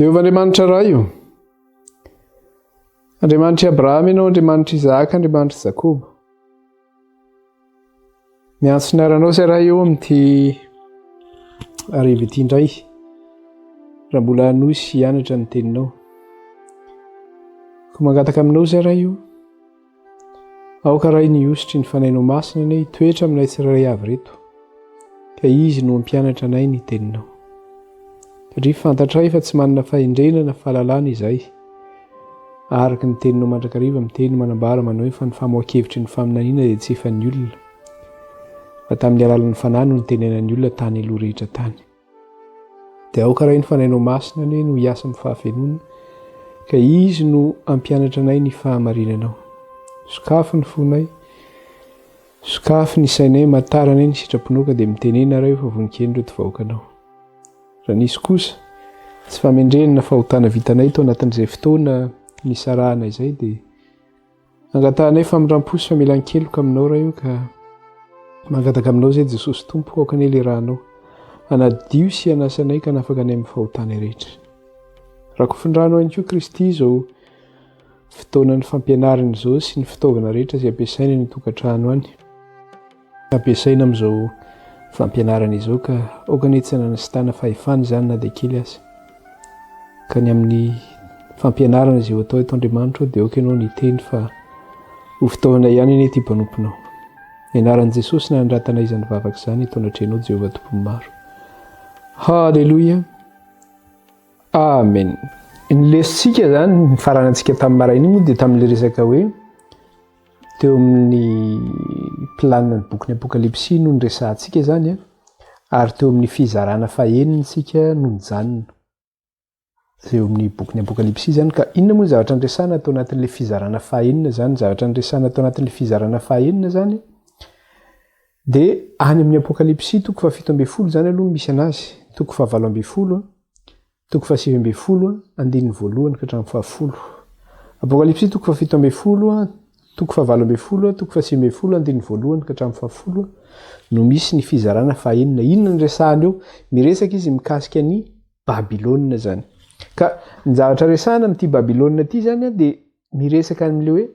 Jehovah Andriamanitra Ray o, Andriamanitr'i Abrahama ianao, Andriamanitr'i Isaka, Andriamanitr'i Jakoba. Miantso ny anaranao izay Ray eo amin'ity hariva ity indray, raha mbola hanohy sy hianatra ny teninao. Koa mangataka aminao izay Ray o, Aoka Ray ny hosotry ny Fanahinao Masina anie hitoetra aminay tsirairay avy ireto, ka Izy no hampianatra anay ny Teninao. Satria fantatray fa tsy manana fahendrena na fahalalana izahay, araka ny Teninao mandrakariva miteny manambara manao hoe fa ny famoahan-kevitry ny faminaniana dia tsy efan'ny olona, fa tamin'ny alalan'ny Fanahy no nitenenan'ny olona tany aloha rehetra tany. Dia aoka Ray ny Fanahinao Masina anie no hiasa amin'ny fahafenoana, ka Izy no hampianatra anay ny fahamarinanao. Sokafy ny fonay, sokafy ny sainay, matara anay ny sitraponao ka dia mitenena Ray fa vonon-keno ireto vahoakanao. Raha nisy kosa tsy fahamendrehana na fahotana vitanay tao anatin'izay fotoana nisarahana izay dia Angatahanay famindrampo sy famelan-keloka aminao Ray o ka mangataka aminao izay Jesosy Tompo aoka anie le ranao hanadio sy hanasa anay ka hanafaka anay amin'ny fahotanay rehetra. Rakofindrano ihany koa Kristy izao fotoanan'ny fampianarana izao sy ny fitaovana rehetra izay ampiasaina any an-tokantrano any. Ampiasaina amin'izao fampianarana izao ka aoka anie tsy hanana sy tana fahefana izany na dia kely aza. Ka ny amin'ny fampianarana izay ho atao eto Andriamanitra dia aoka ianao ny hiteny fa ho fitaovana ihany anie ity mpanomponao. Ny anaran'i Jesosy nanandratana izany vavaka izany eto anatrehanao Jehovah Tompon'ny maro. Haleloia. Amen. Ny lesontsika izany nifaranantsika tamin'ny maraina iny moa dia tamin'ilay resaka hoe Teo amin'ny planin'ny bokin'ny Apokalypsy no niresahantsika izany, ary teo amin'ny fizarana fahenina isika no nijanona. Izay eo amin'ny bokin'ny Apokalypsy izany. Ka inona moa ny zavatra niresahana tao anatin'ilay fizarana fahenina izany? Ny zavatra niresahana tao anatin'ilay fizarana fahenina izany dia any amin'ny Apokalypsy toko fahafito ambin'ny folo izany aloha no misy anazy, toko fahavalo ambin'ny folo. Toko fahasivy ambin'ny folo, andininy voalohany ka hatramin'ny fahafolo. Apokalypsy toko fahafito ambin'ny folo, toko fahavalo ambin'ny folo, toko fahasivy ambin'ny folo, andininy voalohany ka hatramin'ny fahafolo no misy ny fizarana fahenina. Inona no resahany eo? Miresaka izy mikasika ny Babylona izany. Ka ny zavatra resahana amin'ity Babylona ity izany dia miresaka amin'ilay hoe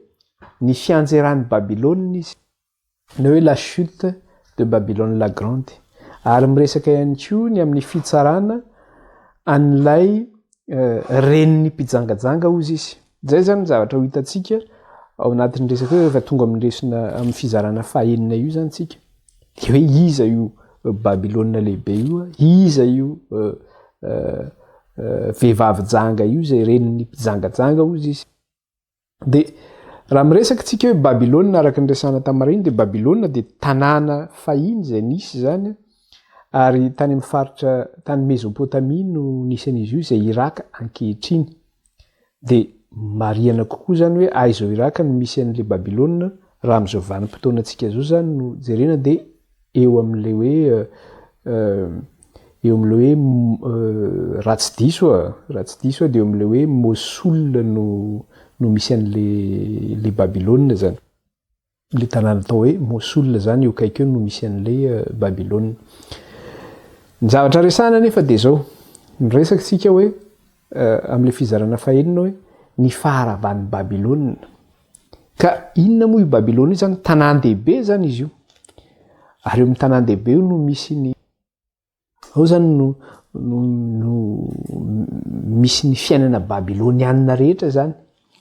ny fianjeran'i Babylona izy. ny hoe La chute de Babylone la Grande, ary miresaka ihany koa ny amin'ny fitsarana an'ilay renin'ny mpijangajanga hozy izy. Izay izany ny zavatra ho hitantsika ao anatin'ny resaka hoe rehefa tonga amin'ny lesona amin'ny fizarana fahenina io izany tsika. Dia hoe iza io Babylona lehibe io, iza io vehivavy janga io izay renin'ny mpijangajanga hozy izy. Dia raha miresaka tsika hoe Babylona araka ny resahana tamin'ny maraina dia Babylona dia tanàna fahiny izay nisy izany ary tany amin'ny faritra tany Mezopotamia no nisy an'izy io izay Iraka ankehitriny. Dia marihana kokoa izany hoe aiza ao Iraka no misy an'ilay Babylona raha amin'izao vanim-potoanantsika izao izany no jerena dia eo amin'ilay hoe eo amin'ilay hoe raha tsy diso a, raha tsy diso aho dia eo amin'ilay hoe Mosul no no misy an'ilay ilay Babylona izany. Ilay tanàna atao hoe Mosul izany eo akaiky eo no misy an'ilay Babylona. Ny zavatra resahana anefa dia izao, miresaka isika hoe amin'ilay fizarana fahenina hoe ny faharavan'i Babylona. Ka inona moa io Babylona io zany? Tanàn-dehibe zany izy io. Ary eo amin'ny tanàn-dehibe io no misy ny ao zany no no no misy ny fiainana babylonianina rehetra zany.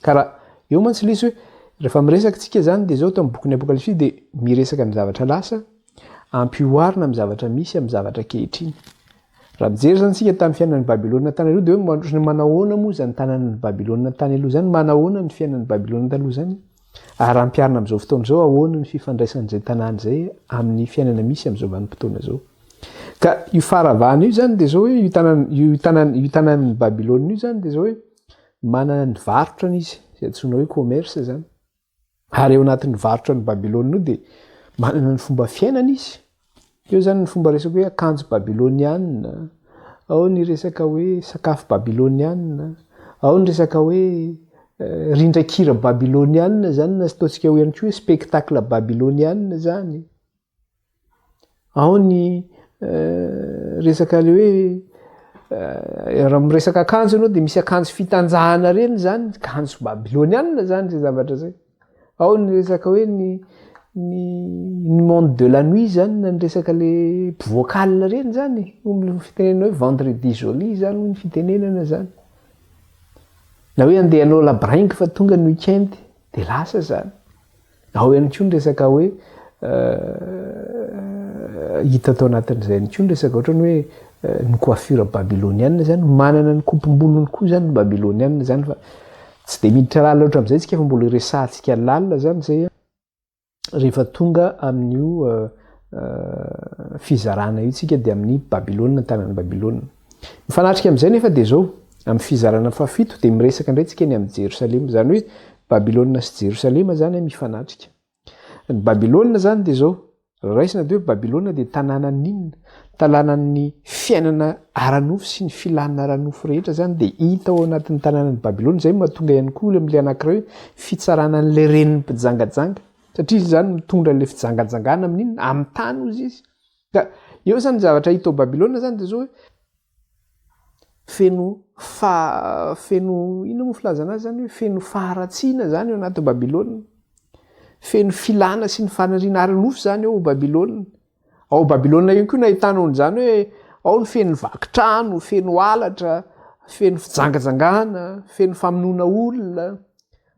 Ka raha eo mantsy ilay izy hoe rehefa miresaka tsika zany dia zao tao amin'ny bokin'ny Apokalypsy dia miresaka ny zavatra lasa ampioharina amin'ny zavatra misy amin'ny zavatra ankehitriny. Raha mijery izany isika tamin'ny fiainan'i Babylona tany aloha dia hoe mandroso manahoana moa izany tanànan'i Babylona tany aloha izany, manahoana ny fiainan'i Babylona taloha izany, ary raha ampiharina amin'izao fotoana izao ahoana ny fifandraisan'izay tanàna izay amin'ny fiainana misy amin'izao vanim-potoana izao. Ka io faharavana io izany dia izao hoe io tanàna io tanàna io tanànan'i Babylona io izany dia izao hoe manana ny varotrany izy, izay antsoina hoe commerce izany. Ary eo anatin'ny varotra ny Babylona io dia manana ny fomba fiainana izy. Eo izany ny fomba resaka hoe akanjo babylonianina, ao ny resaka hoe sakafo babylonianina, ao ny resaka hoe eh, rindran-kira babylonianina izany na ataontsika hoe ihany koa hoe spectacle babylonianina izany. Ao ny resaka le hoe. Raha miresaka akanjo ianao dia misy akanjo fitanjahana ireny izany, akanjo babylonianina izany izay zavatra izay. Ao ny resaka hoe ny ny ny monde de la nuit izany na ny resaka le mpivoaka alina ireny izany, ny fitenenana hoe vendredi joli izany hoy ny fitenenana izany. Na hoe andeha hanao labringue fa tonga ny week-end dia lasa izany. Ao ihany koa ny resaka hoe hita tao anatin'izay ihany koa ny resaka ohatrany hoe ny coiffure babylonienne zany, manana ny kopom-bolony koa zany ny babylonienne zany fa tsy dia miditra lalina loatra amin'izay tsika fa mbola resahantsika lalina zany zay rehefa tonga amin'io fizarana io tsika dia amin'ny Babylona, tanan'i Babylona. Mifanatrika amin'izay nefa dia izao, amin'ny fizarana fahafito dia miresaka indray tsika ny amin'i Jerosalema, izany hoe Babylona sy Jerosalema izany mifanatrika. Ny Babylona izany dia izao, raha raisina dia hoe Babylona dia tanànan'ny inona? Tanànan'ny fiainana ara-nofo sy ny filàna ara-nofo rehetra izany dia hita ao anatin'ny tanànan'i Babylona, izay no mahatonga ihany koa amin'ilay anankiray hoe fitsarana an'ilay renin'ny mpijangajanga, satria izy izany mitondra ilay fijangajangana amin'ny inona? Amin'ny tany hozy izy. Ka eo izany ny zavatra hita ao Babylona izany dia izao hoe feno fa feno inona moa filazana azy izany hoe feno faharatsiana izany ao anaty Babylona. Feno filana sy ny faniriana ara-nofo izany ao Babylona. Ao Babylona ihany koa no ahitanao an'izany hoe ao ny feno vaky trano, feno halatra, feno fijangajangana, feno famonoana olona.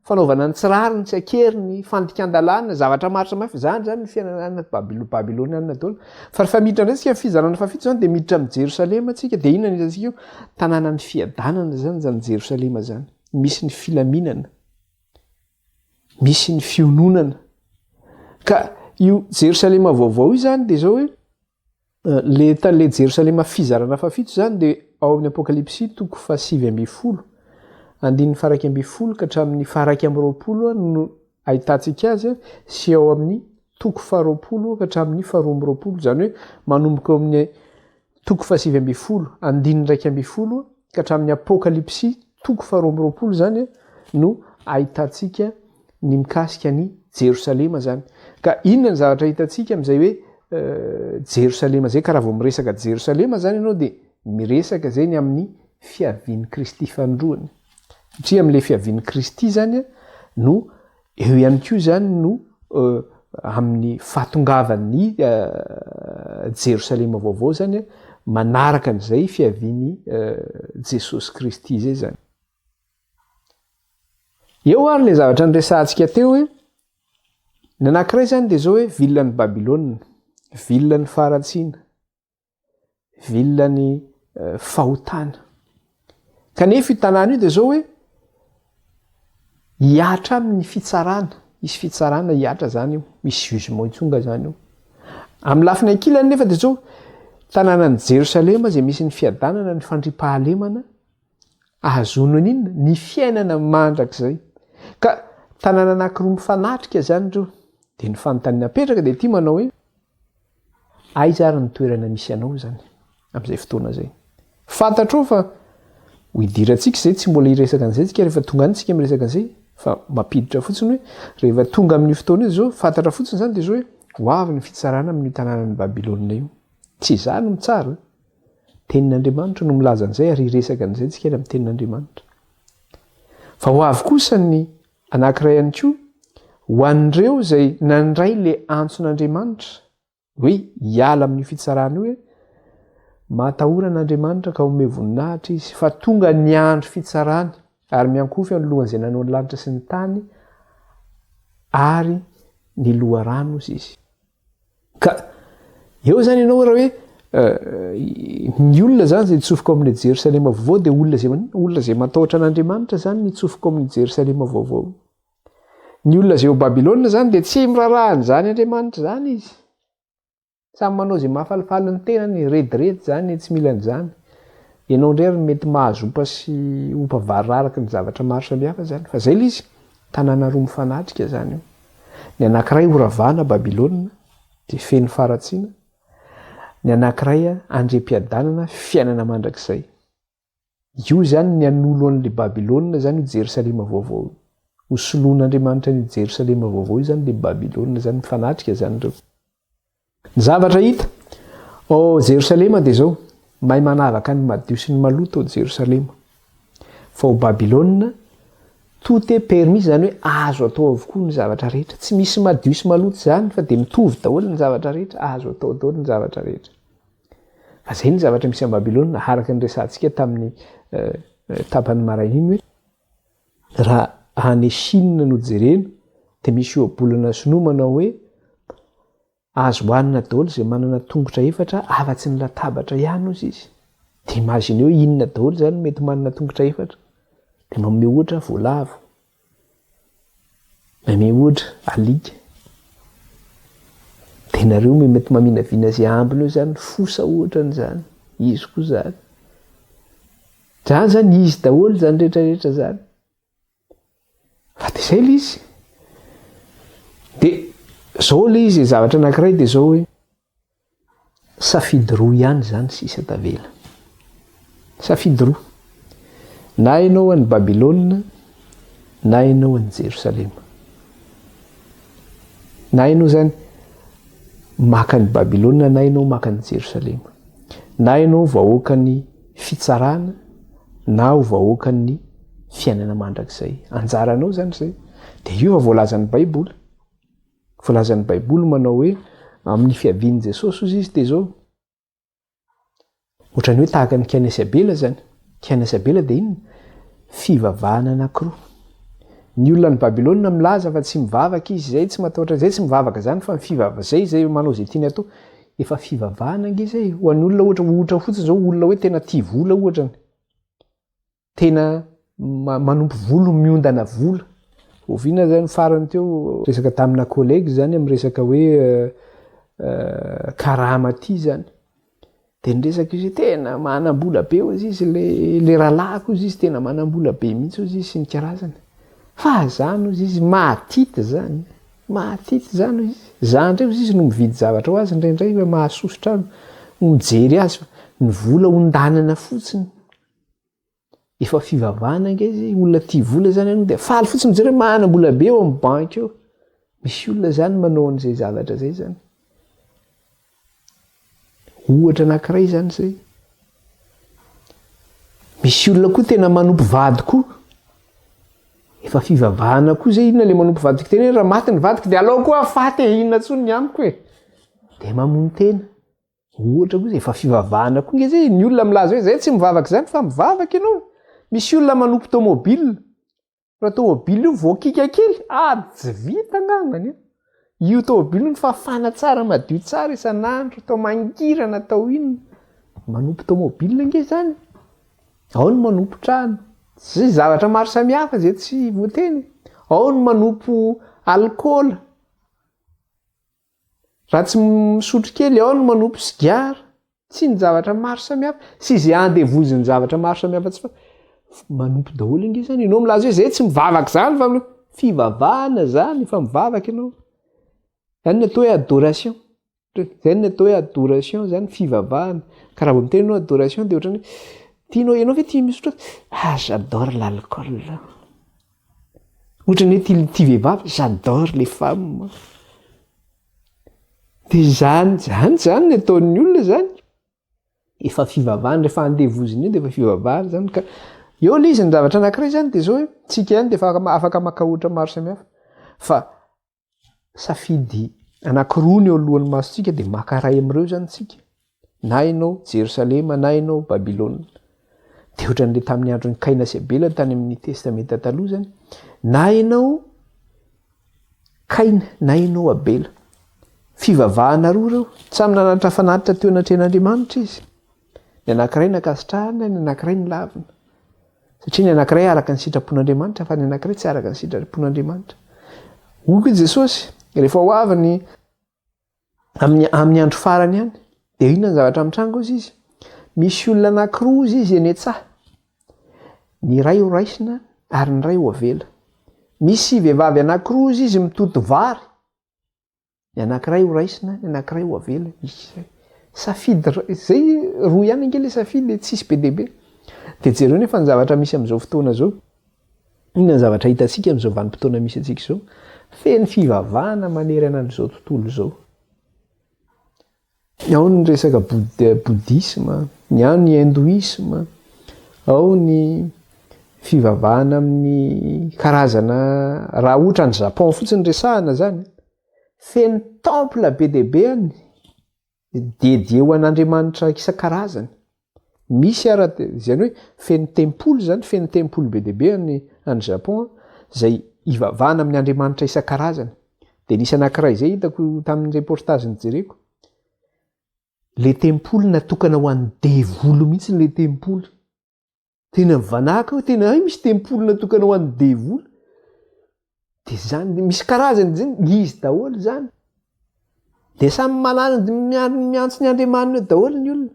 Fanaovana ny tsy rariny sy an-keriny, fandikan-dalàna, zavatra maro samihafa, izany izany ny fiainana any anaty Babylo- Babyloniana daholo. Fa rehefa miditra indray isika amin'ny fizarana fahafito izany dia miditra amin'i Jerosalema isika, dia inona no hitantsika eo? Tanànan'ny fiadanana izany izany Jerosalema izany. Misy ny filaminana, misy ny fiononana. Ka io Jerosalema vaovao io izany dia izao hoe, Le le Jerosalema fizarana fahafito izany dia ao amin'ny Apokalypsy toko faha-19, andininy faha-11 ka hatramin'ny faha-21 no ahitantsika azy sy ao amin'ny toko faha-20 ka hatramin'ny faha-22, izany hoe manomboka eo amin'ny toko faha-19, andininy 11 ka hatramin'ny Apokalypsy toko faha-22 izany no ahitantsika ny mikasika an'i Jerosalema izany. Ka inona ny zavatra hitantsika amin'izay hoe Jerosalema izay? Ka raha vao miresaka Jerosalema izany ianao dia miresaka izay ny amin'ny fiavian'i Kristy fanindroany. Satria amin'ilay fiavian'i Kristy izany no eo ihany koa izany no amin'ny fahatongavan'ny Jerosalema vaovao izany manaraka an'izay fiavian'i Jesosy Kristy izay izany. Eo ary ilay zavatra niresahantsika teo hoe, ny anankiray izany dia izao hoe ville an'i Babylona, ville an'ny faharatsiana, ville an'ny eh, fahotana. Kanefa io tanàna io dia izao hoe hihatra aminy ny fitsarana, hisy fitsarana hihatra izany io, misy jugement itsonga izany io. Amin'ny lafiny ankilany nefa dia izao, tanànan'i Jerosalema izay misy ny fiadanana, ny fandriampahalemana, Ahazoana ny inona? Ny fiainana mandrakizay. Ka tanàna anankiroa mifanatrika izany ireo. Dia ny fanontaniana apetraka dia ity manao hoe, aiza ary ny toerana misy anao izany amin'izay fotoana izay? Fantatrao fa ho idirantsika izay, tsy mbola hiresaka an'izay tsika rehefa tonga any tsika miresaka an'izay, fa mampiditra fotsiny hoe rehefa tonga amin'io fotoana io izao, fantatra fotsiny izany dia izao hoe ho avy ny fitsarana amin'io tanànan'i Babylona io. Tsy izaho no mitsara. Tenin'Andriamanitra no milaza an'izay ary hiresaka an'izay tsika any amin'ny Tenin'Andriamanitra. Fa ho avy kosa ny anankiray ihany koa ho an'ireo izay nandray le antson'Andriamanitra hoe hiala amin'io fitsarana io hoe mahatahora an'Andriamanitra ka omeo voninahitra izy fa tonga ny andro fitsarany ary miankohofy anoloan'izay nanao ny lanitra sy ny tany ary ny loharano izy. Ka eo zany ianao raha hoe ny olona zany zay nitsofoka ao amin'ilay Jerosalema vaovao dia olona zay maninona? Olona zay matahotra an'Andriamanitra zany nitsofoka ao amin'ny Jerosalema vaovao. Ny olona zay ao Babylona zany dia tsy miraharaha an'izany Andriamanitra izany izy. Samy manao izay mahafalifaly ny tenany, rediredy zany, tsy mila an'izany. Ianao indray ary mety mahazo ompa sy ompa variraraka ny zavatra maro samihafa zany. Fa zay ilay izy, tanàna roa mifanatrika zany io. Ny anankiray horavana, Babylona, dia feno faharatsiana. Ny anankiray andriam-piadanana, fiainana mandrakizay. Io izany ny hanolo an'ilay Babylona izany io Jerosalema vaovao io. Ho soloan'Andriamanitra an'io Jerosalema vaovao io izany ilay Babylona izany, mifanatrika izany ireo. Ny zavatra hita ao Jerosalema dia izao, Mahay manavaka ny madio sy ny maloto ao Jerosalema. Fa ao Babylona, tout est permis, izany hoe azo atao avokoa ny zavatra rehetra. Tsy misy madio sy maloto izany fa dia mitovy daholo ny zavatra rehetra, azo atao daholo ny zavatra rehetra. Fa izay ny zavatra misy any Babylona, araka ny resahantsika tamin'ny tapany maraina iny hoe, raha any Chine no jerena dia misy ohabolana sinoa manao hoe, Azo hohanina daholo izay manana tongotra efatra afa-tsy ny latabatra ihany hozy izy. Dia imaginez hoe inona daholo izany no mety manana tongotra efatra. Dia manome ohatra voalavo. Manome ohatra alika. Dia nareo mety maminavina izay ambiny eo izany, fosa ohatra an'izany, izy koa izany. Izany izany izy daholo izany rehetra rehetra izany. Fa dia izay ilay izy. Dia izao ilay izy, zavatra anankiray dia izao hoe, safidy roa ihany izany sisa tavela. Safidy roa. Na ianao any Babylona, na ianao any Jerosalema. Na ianao izany maka an'i Babylona, na ianao maka an'i Jerosalema. Na ianao vahoakan'ny fitsarana, na ho vahoakan'ny fiainana mandrakizay. Anjaranao izany izay. Dia io fa voalazan'ny Baiboly. Voalazan'ny Baiboly manao hoe amin'ny fiavian'i Jesosy hozy izy dia izao. Ohatran'ny hoe tahaka an'i Kaina sy Abela izany. Kaina sy Abela dia inona? Fivavahana anankiroa. Ny olona any Babylona milaza fa tsy mivavaka izy, izay tsy matahotra, izay tsy mivavaka izany fa ny fivava, izay izay manao izay tiany atao. Efa fivavahana ange izay. Ho an'ny olona ohatra, ohatra fotsiny izao, olona hoe tena tia vola ohatra. Tena manompo volo miondana vola. Oviana zany farany teo resaka tamina collègue zany amin'ny resaka hoe karama ty zany. De niresaka izy hoe tena manam-bola be hozy izy le le rahalahiko hozy izy tena manam-bola be mihitsy hozy izy sy ny karazany. Fa zany hozy izy mahatity zany, mahatity zany hozy izy. Za ndray hozy izy no mividy zavatra ho azy indraindray fa mahasosotra ahy no mijery azy fa ny vola ondanana fotsiny. Efa fivavahana ange izy, olona tia vola zany ianao dia faly fotsiny mijery hoe manam-bola be eo amin'ny banky eo. Misy olona zany manao an'izay zavatra zay zany. Ohatra anankiray zany zay. Misy olona koa tena manompo vady koa. Efa fivavahana koa zay, inona le manompo vadiko tena hoe raha maty ny vadiko dia alao koa aho faty e, inona intsony ny amiko e. Dia mamono tena. Ohatra koa zay, efa fivavahana koa nge zay, ny olona milaza hoe zay tsy mivavaka izany fa mivavaka ianao. Misy olona manompo tomobile, raha tomobile io voakika kely, ady tsy vita angambany an. Io tomobile io fafana tsara madio tsara isan'andro, atao mangirana, atao inona. Manompo tomobile nge zany. Ao ny manompo trano, sy zavatra maro samihafa zay tsy voateny. Ao ny manompo alikaola. Raha tsy misotro kely ao no manompo sigara, sy ny zavatra maro samihafa, sy izay andevozin'ny zavatra maro samihafa tsy fa manompo daholo ange zany. Ianao milaza hoe zay tsy mivavaka zany fa fivavahana zany fa mivavaka ianao. Zany ny atao hoe adoration. Zay ny atao hoe adoration zany fivavahana. Ka raha vao miteny ianao adoration dia ohatran'ny hoe tianao ianao ve tia misotro? Ah j'adore l'alcool. Ohatran'ny hoe tia tia vehivavy, j'adore les femmes. Dia izany, izany izany ny ataon'ny olona izany. Efa fivavahana, rehefa andevozina io dia efa fivavahana izany ka. Eo ilay izy ny zavatra anankiray izany dia izao hoe, tsika ihany dia efa afaka maka ohatra maro samihafa. Fa Safidy anankiroa ny eo alohan'ny masontsika dia maka iray amin'ireo izany isika. Na ianao Jerosalema na ianao Babylona. Dia ohatran'ilay tamin'ny andron'i Kaina sy Abela tany amin'ny Testamenta Taloha izany. Na ianao Kaina na ianao Abela. Fivavahana roa ireo. Samy nanatitra fanatitra teo anatrehan'Andriamanitra izy. Ny anankiray nankasitrahana, ny anankiray nolavina. Satria ny anankiray araka ny sitrapon'Andriamanitra fa ny anankiray tsy araka ny sitrapon'Andriamanitra. Hoy koa Jesosy, rehefa ho avy ny amin'ny amin'ny andro farany any, dia inona ny zavatra mitranga hozy izy? Misy olona anankiroa hozy izy eny an-tsaha. Ny iray ho raisina ary ny iray ho avela. Misy vehivavy anankiroa hozy izy mitoto vary. Ny anankiray ho raisina, ny anankiray ho avela. Izay. Safidy izay roa ihany ange ilay safidy e, tsisy be dia be. Dia jereo nefa ny zavatra misy amin'izao fotoana izao. Inona ny zavatra hitantsika amin'izao vanim-potoana misy antsika izao? Feno fivavahana manerana an'izao tontolo izao. Ao ny resaka bouddhisme, ny ao ny hindouisme, ao ny fivavahana amin'ny karazana, raha ohatra any Japon fotsiny resahana zany, feno temple be dia be any, dédié ho an'Andriamanitra isan-karazany. Misy ara izany hoe feno tempoly zany, feno tempoly be dia be any any Japon izay ivavahana amin'ny andriamanitra isan-karazany. Dia nisy anankiray izay hitako tamin'ny reportage nojereko. Le tempoly natokana ho an'ny devoly mihitsy le tempoly. Tena mivanaka aho, tena hay misy tempoly natokana ho an'ny devoly. Dia zany, misy karazany zany, izy daholo zany. Dia samy manana, miantso ny andriamaniny eo daholo ny olona.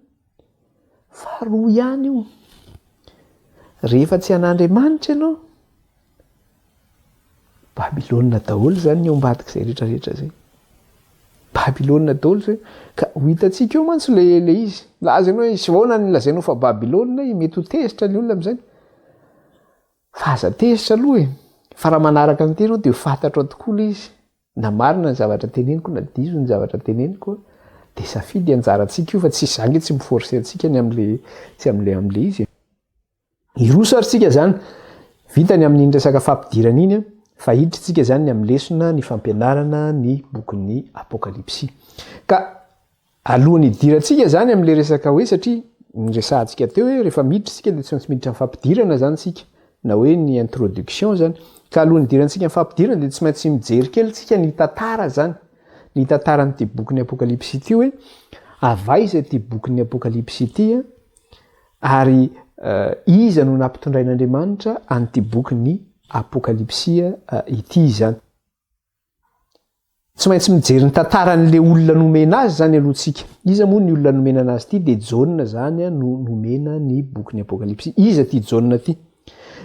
Fa roa ihany io. Rehefa tsy an'Andriamanitra ianao, Babylona daholo zany ny ao ambadik'izay rehetra rehetra zay. Babylona daholo zay. Ka ho hitantsika eo mantsy le le izy. Milaza ianao hoe isy vaona ny lazainao fa Babylona i, mety ho tezitra ny olona amin'izany. Fa aza tezitra aloha e. Fa raha manaraka an'ity ianao dia ho fantatrao tokoa le izy. Na marina ny zavatra teneniko na diso ny zavatra teneniko dia safidy anjarantsika io fa tsy izaho ange tsy mi-forcer antsika ny amin'le tsy amin'le amin'le izy e. Hiroso ary tsika zany, vita ny amin'iny resaka fampidirana iny an, fa hiditra tsika zany ny amin'ny lesona ny fampianarana ny bokin'ny Apokalypsy. Ka alohan'ny hidirantsika zany amin'le resaka hoe satria niresahantsika teo hoe rehefa miditra tsika dia tsy maintsy miditra amin'ny fampidirana zany tsika, na hoe ny introduction zany. Ka alohan'ny hidirantsika amin'ny fampidirana dia tsy maintsy mijery kely tsika ny tantara zany, ny tantaran'ity bokin'ny Apokalypsy ity hoe avy aiza ity bokin'ny Apokalypsy ity an, Ary iza no nampitondrain'Andriamanitra an'ity bokin'ny Apokalypsy ity izany? Tsy maintsy mijery ny tantaran'ilay olona nomena azy izany aloha tsika. Iza moa ny olona nomena anazy ity? Dia Jaona izany no nomena ny bokin'ny Apokalypsy. Iza ity Jaona ity?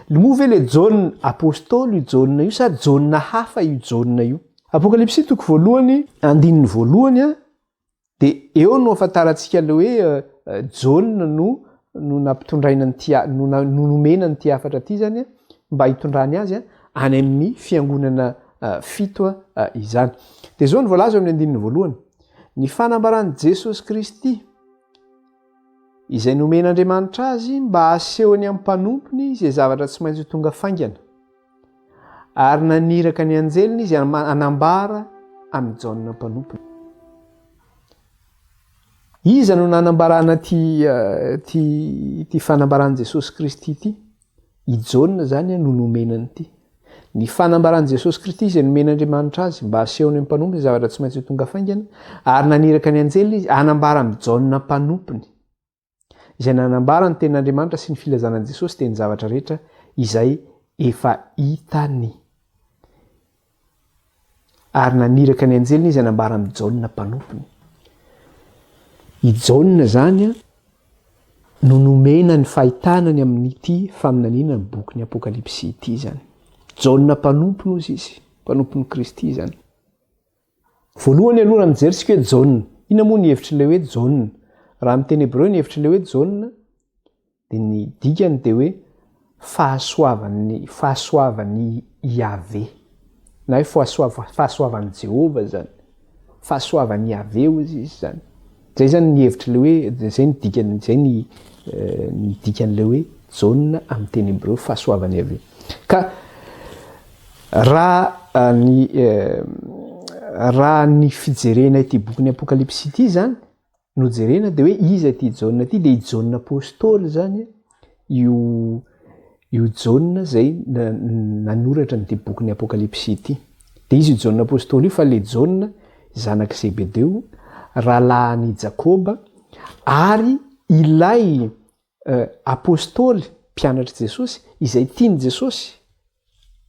Moa ve ilay Jaona apostoly io Jaona io sa Jaona hafa io Jaona io? Apokalypsy toko voalohany, andininy voalohany Dia eo no ahafantarantsika ilay hoe Jaona no no nampitondraina an'ity no no nomena an'ity hafatra ity izany mba hitondrany azy any amin'ny fiangonana fito izany. Dia izao no voalaza eo amin'ny andininy voalohany. Ny fanambaran'i Jesosy Kristy izay nomen'Andriamanitra azy mba hasehony amin'ny mpanompony izay zavatra tsy maintsy ho tonga faingana. Ary naniraka ny anjeliny izy hanambara amin'i Jaona mpanompony. Iza no nanambarana ity ity ity fanambaran'i Jesosy Kristy ity? I Jaona izany no nomena an'ity. Ny fanambaran'i Jesosy Kristy izay nomen'Andriamanitra azy mba hasehony amin'ny mpanompony zavatra tsy maintsy ho tonga faingana, ary naniraka ny anjeliny izy hanambara amin'i Jaona mpanompony. izay nanambara ny tenin'Andriamanitra sy ny filazana an'i Jesosy dia ny zavatra rehetra izay efa hitany. Ary naniraka ny anjeliny izy hanambara amin'i Jaona mpanompony. I Jaona izany no nomena ny fahitana ny amin'ity faminaniana ny bokin'ny Apokalypsy ity izany. Jaona mpanompony hozy izy, mpanompon'i Kristy izany. Voalohany aloha raha mijery isika hoe Jaona, inona moa ny hevitr'ilay hoe Jaona? Raha amin'ny teny hebreo ny hevitr'ilay hoe Jaona dia ny dikany dia hoe fahasoavan'ny fahasoavan'i Yaveh na hoe fahasoavan'i Jehovah izany. Fahasoavan'i Yaveh hozy izy izany. Izay izany ny hevitr'ilay hoe, izay ny dikany, izay ny ny dikan'ilay hoe Jaona amin'ny teny hebreo, fahasoavan'i Yaveh. Ka raha ny raha ny fijerena ity bokin'ny Apokalypsy ity izany no jerena dia hoe iza ity Jaona ity dia i Jaona apostoly izany io io Jaona izay nanoratra an'ity bokin'ny Apokalypsy ity. Dia izy io Jaona apostoly io fa ilay Jaona zanak'i Zebedeo, rahalahin'i Jakoba, ary ilay apostoly mpianatr'i Jesosy izay tian'i Jesosy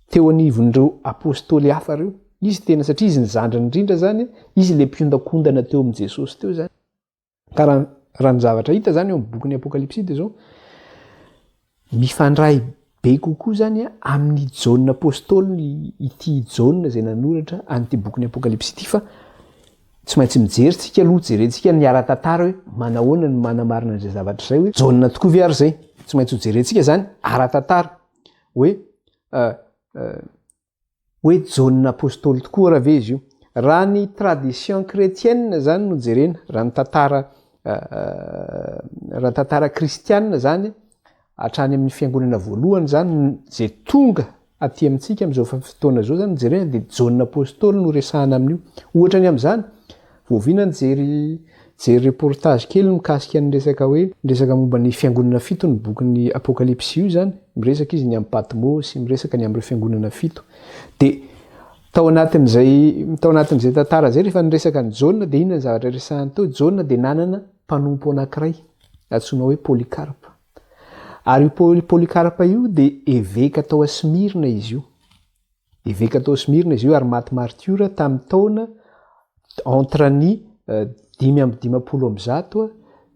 teo anivon'ireo apostoly hafa ireo. Izy tena satria izy ny zandriny indrindra izany, izy ilay mpiondakondana teo amin'i Jesosy teo izany. Ka raha raha ny zavatra hita zany eo amin'ny bokin'ny Apokalypsy dia zao, mifandray be kokoa zany amin'i Jaona Apostoly ity Jaona izay nanoratra an'ity bokin'ny Apokalypsy ity fa tsy maintsy mijery tsika aloha, jerentsika ny ara-tantara hoe manahoana no manamarina an'izay zavatra izay hoe Jaona tokoa ve ary izay? Tsy maintsy ho jerentsika zany ara-tantara hoe Hoe Jaona Apostoly tokoa ara ve izy io? Raha ny tradition chrétienne zany no jerena, raha ny tantara raha ny tantara kristiana zany hatrany amin'ny fiangonana voalohany zany zay tonga aty amintsika amin'izao fotoana izao zany no jerena dia Jaona Apostoly no resahana amin'io. Ohatra ny amin'izany, voaviana nijery jery reportage kely mikasika ny resaka hoe ny resaka momba ny fiangonana fito ny bokin'ny Apokalypsy io zany, miresaka izy ny amin'i Patmosy, miresaka ny amin'ireo fiangonana fito. Dia tao anatin'izay tao anatin'izay tantara izay rehefa niresaka an'i Jaona dia inona ny zavatra resahany tao? Jaona dia nanana mpanompo anankiray antsoina hoe Polycarpe. Ary io Paoly Polycarpe io dia eveka tao Smyrna izy io. Eveka tao Smyrna izy io ary maty martiora tamin'ny taona entre ny 155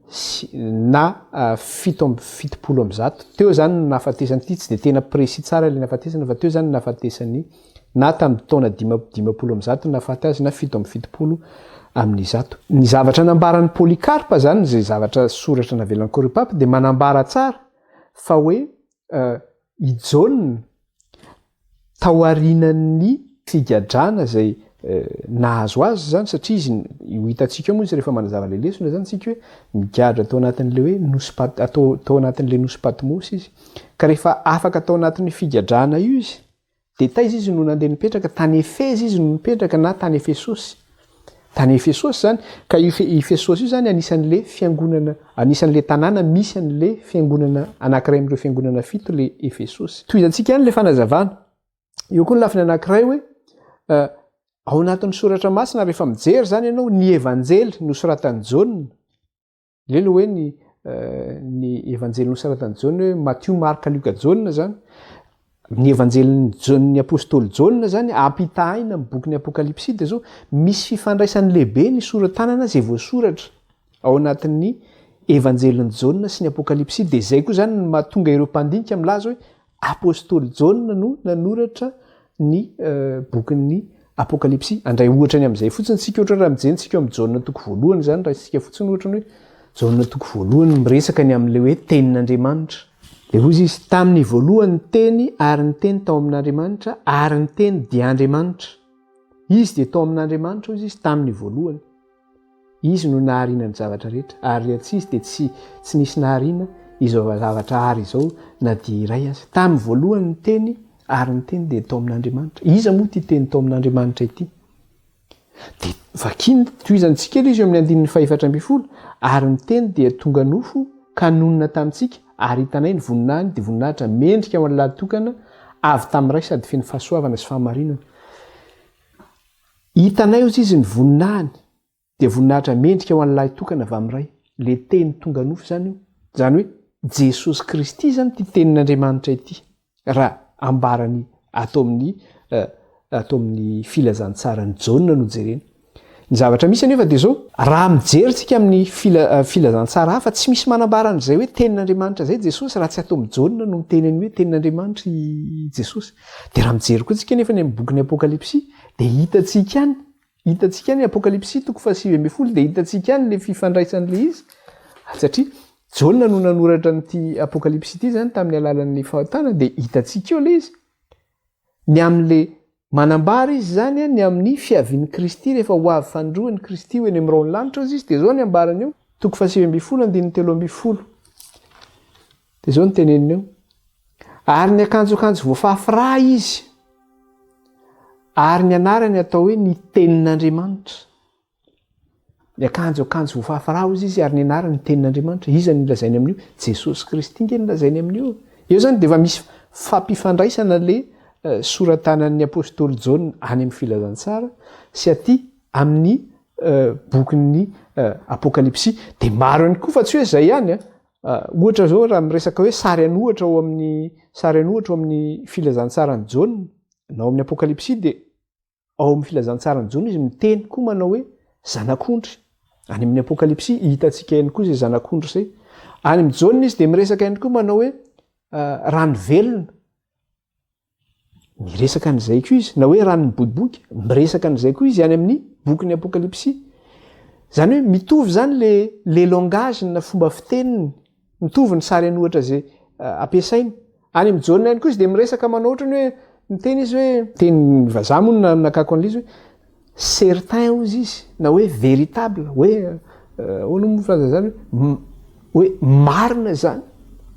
sy na 177. Teo izany no nahafatesany ity, tsy dia tena précis tsara ilay nahafatesana fa teo izany no nahafatesany na tamin'ny taona 155 no nahafaty azy na 177. Ny zavatra nambaran'i Polycarpe izany, izay zavatra soratra navelan'i Korypape dia manambara tsara fa hoe i Jaona taorianan'ny figadrana izay nahazo azy izany satria izy ho hitantsika eo moa izy rehefa manazava ilay lesona izany isika hoe nigadra tao anatin'ilay hoe nosy Pat- atao tao anatin'ilay nosy Patmosy izy ka rehefa afaka tao anatin'io figadrana io izy Dia taiza izy no nandeha nipetraka? Tany Efezy izy no nipetraka na tany Efesosy. Tany Efesosy izany, ka io Efesosy io izany anisan'le fiangonana, anisan'le tanàna misy an'le fiangonana anankiray amin'ireo fiangonana fito le Efesosy. Tohizantsika ihany le fanazavana. Eo koa ny lafiny anankiray hoe ao anatin'ny soratra masina rehefa mijery izany ianao ny Evanjely nosoratan'i Jaona, Le le hoe ny ny evanjely nosoratan'i Jaona hoe Matio, Marka, Lioka, Jaona zany. Ny evanjelin'i Jaona, ny apostoly Jaona zany ampitahaina amin'ny bokin'ny Apokalypsy dia zao misy fifandraisany lehibe ny sora-tanana izay voasoratra ao anatin'ny evanjelin'i Jaona sy ny Apokalypsy dia izay koa zany no mahatonga ireo mpandinika milaza hoe Apostoly Jaona no nanoratra ny bokin'ny Apokalypsy. Handray ohatra ny amin'izay fotsiny isika, ohatra raha mijery isika ao amin'ny Jaona toko voalohany izany, raisintsika fotsiny ohatra ny hoe Jaona toko voalohany miresaka ny amin'ilay hoe tenin'Andriamanitra. Dia hoy izy, Tamin'ny voalohany ny Teny, ary ny Teny tao amin'Andriamanitra, ary ny Teny dia Andriamanitra. Izy dia tao amin'Andriamanitra, hoy izy, tamin'ny voalohany. Izy no nahariana ny zavatra rehetra, ary raha tsy Izy dia tsy tsy nisy nahariana izao zavatra àry izao na dia iray aza. Tamin'ny voalohany ny Teny, ary ny Teny dia tao amin'Andriamanitra. Iza moa ity Teny tao amin'Andriamanitra ity? Dia vakiny, tohizantsika ilay izy eo amin'ny andininy fahefatra ambin'ny folo, Ary ny Teny dia tonga nofo ka nonina tamintsika, ary hitanay ny voninahiny, dia voninahitra mendrika ho an'ny Lahitokana avy tamin'ny Ray sady feno fahasoavana sy fahamarinana. Hitanay ozy izy ny voninahiny dia voninahitra mendrika ho an'ny lahy tokana avy amin'ny Ray. Le teny tonga nofo izany io. Izany hoe Jesosy Kristy izany ity tenin'Andriamanitra ity raha ambarany ato amin'ny ato amin'ny filazantsaran'i Jaona no jerena. Ny zavatra misy anefa dia izao, raha mijery tsika amin'ny fila filazantsara hafa tsy misy manambara an'izay hoe tenin'Andriamanitra izay Jesosy raha tsy ato amin'i Jaona no miteny an'io hoe tenin'Andriamanitra i Jesosy. Dia raha mijery koa tsika anefa ny amin'ny bokin'ny Apokalypsy Dia hitantsika any, hitantsika any Apokalypsy toko faha 19 dia hitantsika any le fifandraisan'le izy, satria Jaona no nanoratra an'ity Apokalypsy ity zany tamin'ny alalan'ny fahotana dia hitantsika eo le izy. Ny amin'le manambara izy zany ny amin'ny fiavian'i Kristy rehefa ho avy fanindroany Kristy ho eny amin'ny rahon'ny lanitra hozy izy dia zao ny ambarany eo, toko faha 19 andininy 13. Dia zao ny teneniny eo, ary niakanjo akanjo voafafy rà izy, ary ny anarany atao hoe ny Tenin'Andriamanitra. Niakanjo akanjo voafafy rà hozy izy, ary ny anarany ny Tenin'Andriamanitra. Iza no lazainy amin'io? Jesosy Kristy nge no lazainy amin'io. Eo zany dia efa misy fampifandraisana le soratanan'ny apostoly Jaona any amin'ny filazantsara sy aty amin'ny bokin'ny Apokalypsy. Dia maro ihany koa fa tsy hoe izay ihany an. Ohatra izao raha miresaka hoe sary an'ohatra ao amin'ny sary an'ohatra ao amin'ny filazantsaran'i Jaona na ao amin'ny Apokalypsy dia ao amin'ny filazantsaran'i Jaona izy miteny koa manao hoe zanak'ondry. Any amin'ny Apokalypsy hitantsika ihany koa izay zanak'ondry izay. Any amin'ny Jaona izy dia miresaka ihany koa manao hoe rano velona. Miresaka an'izay koa izy, na hoe rano miboiboika, miresaka an'izay koa izy any amin'ny bokin'ny Apokalypsy. Izany hoe mitovy izany le le langage na fomba fiteniny, mitovy ny sary an'ohatra izay ampiasainy. Any amin'i Jaona ihany koa izy dia miresaka manao ohatrany hoe, miteny izy hoe, teny vazaha moa no nakako an'ilay izy hoe, certain hozy izy na hoe véritable, hoe ahoana moa filaza zany hoe hoe marina zany,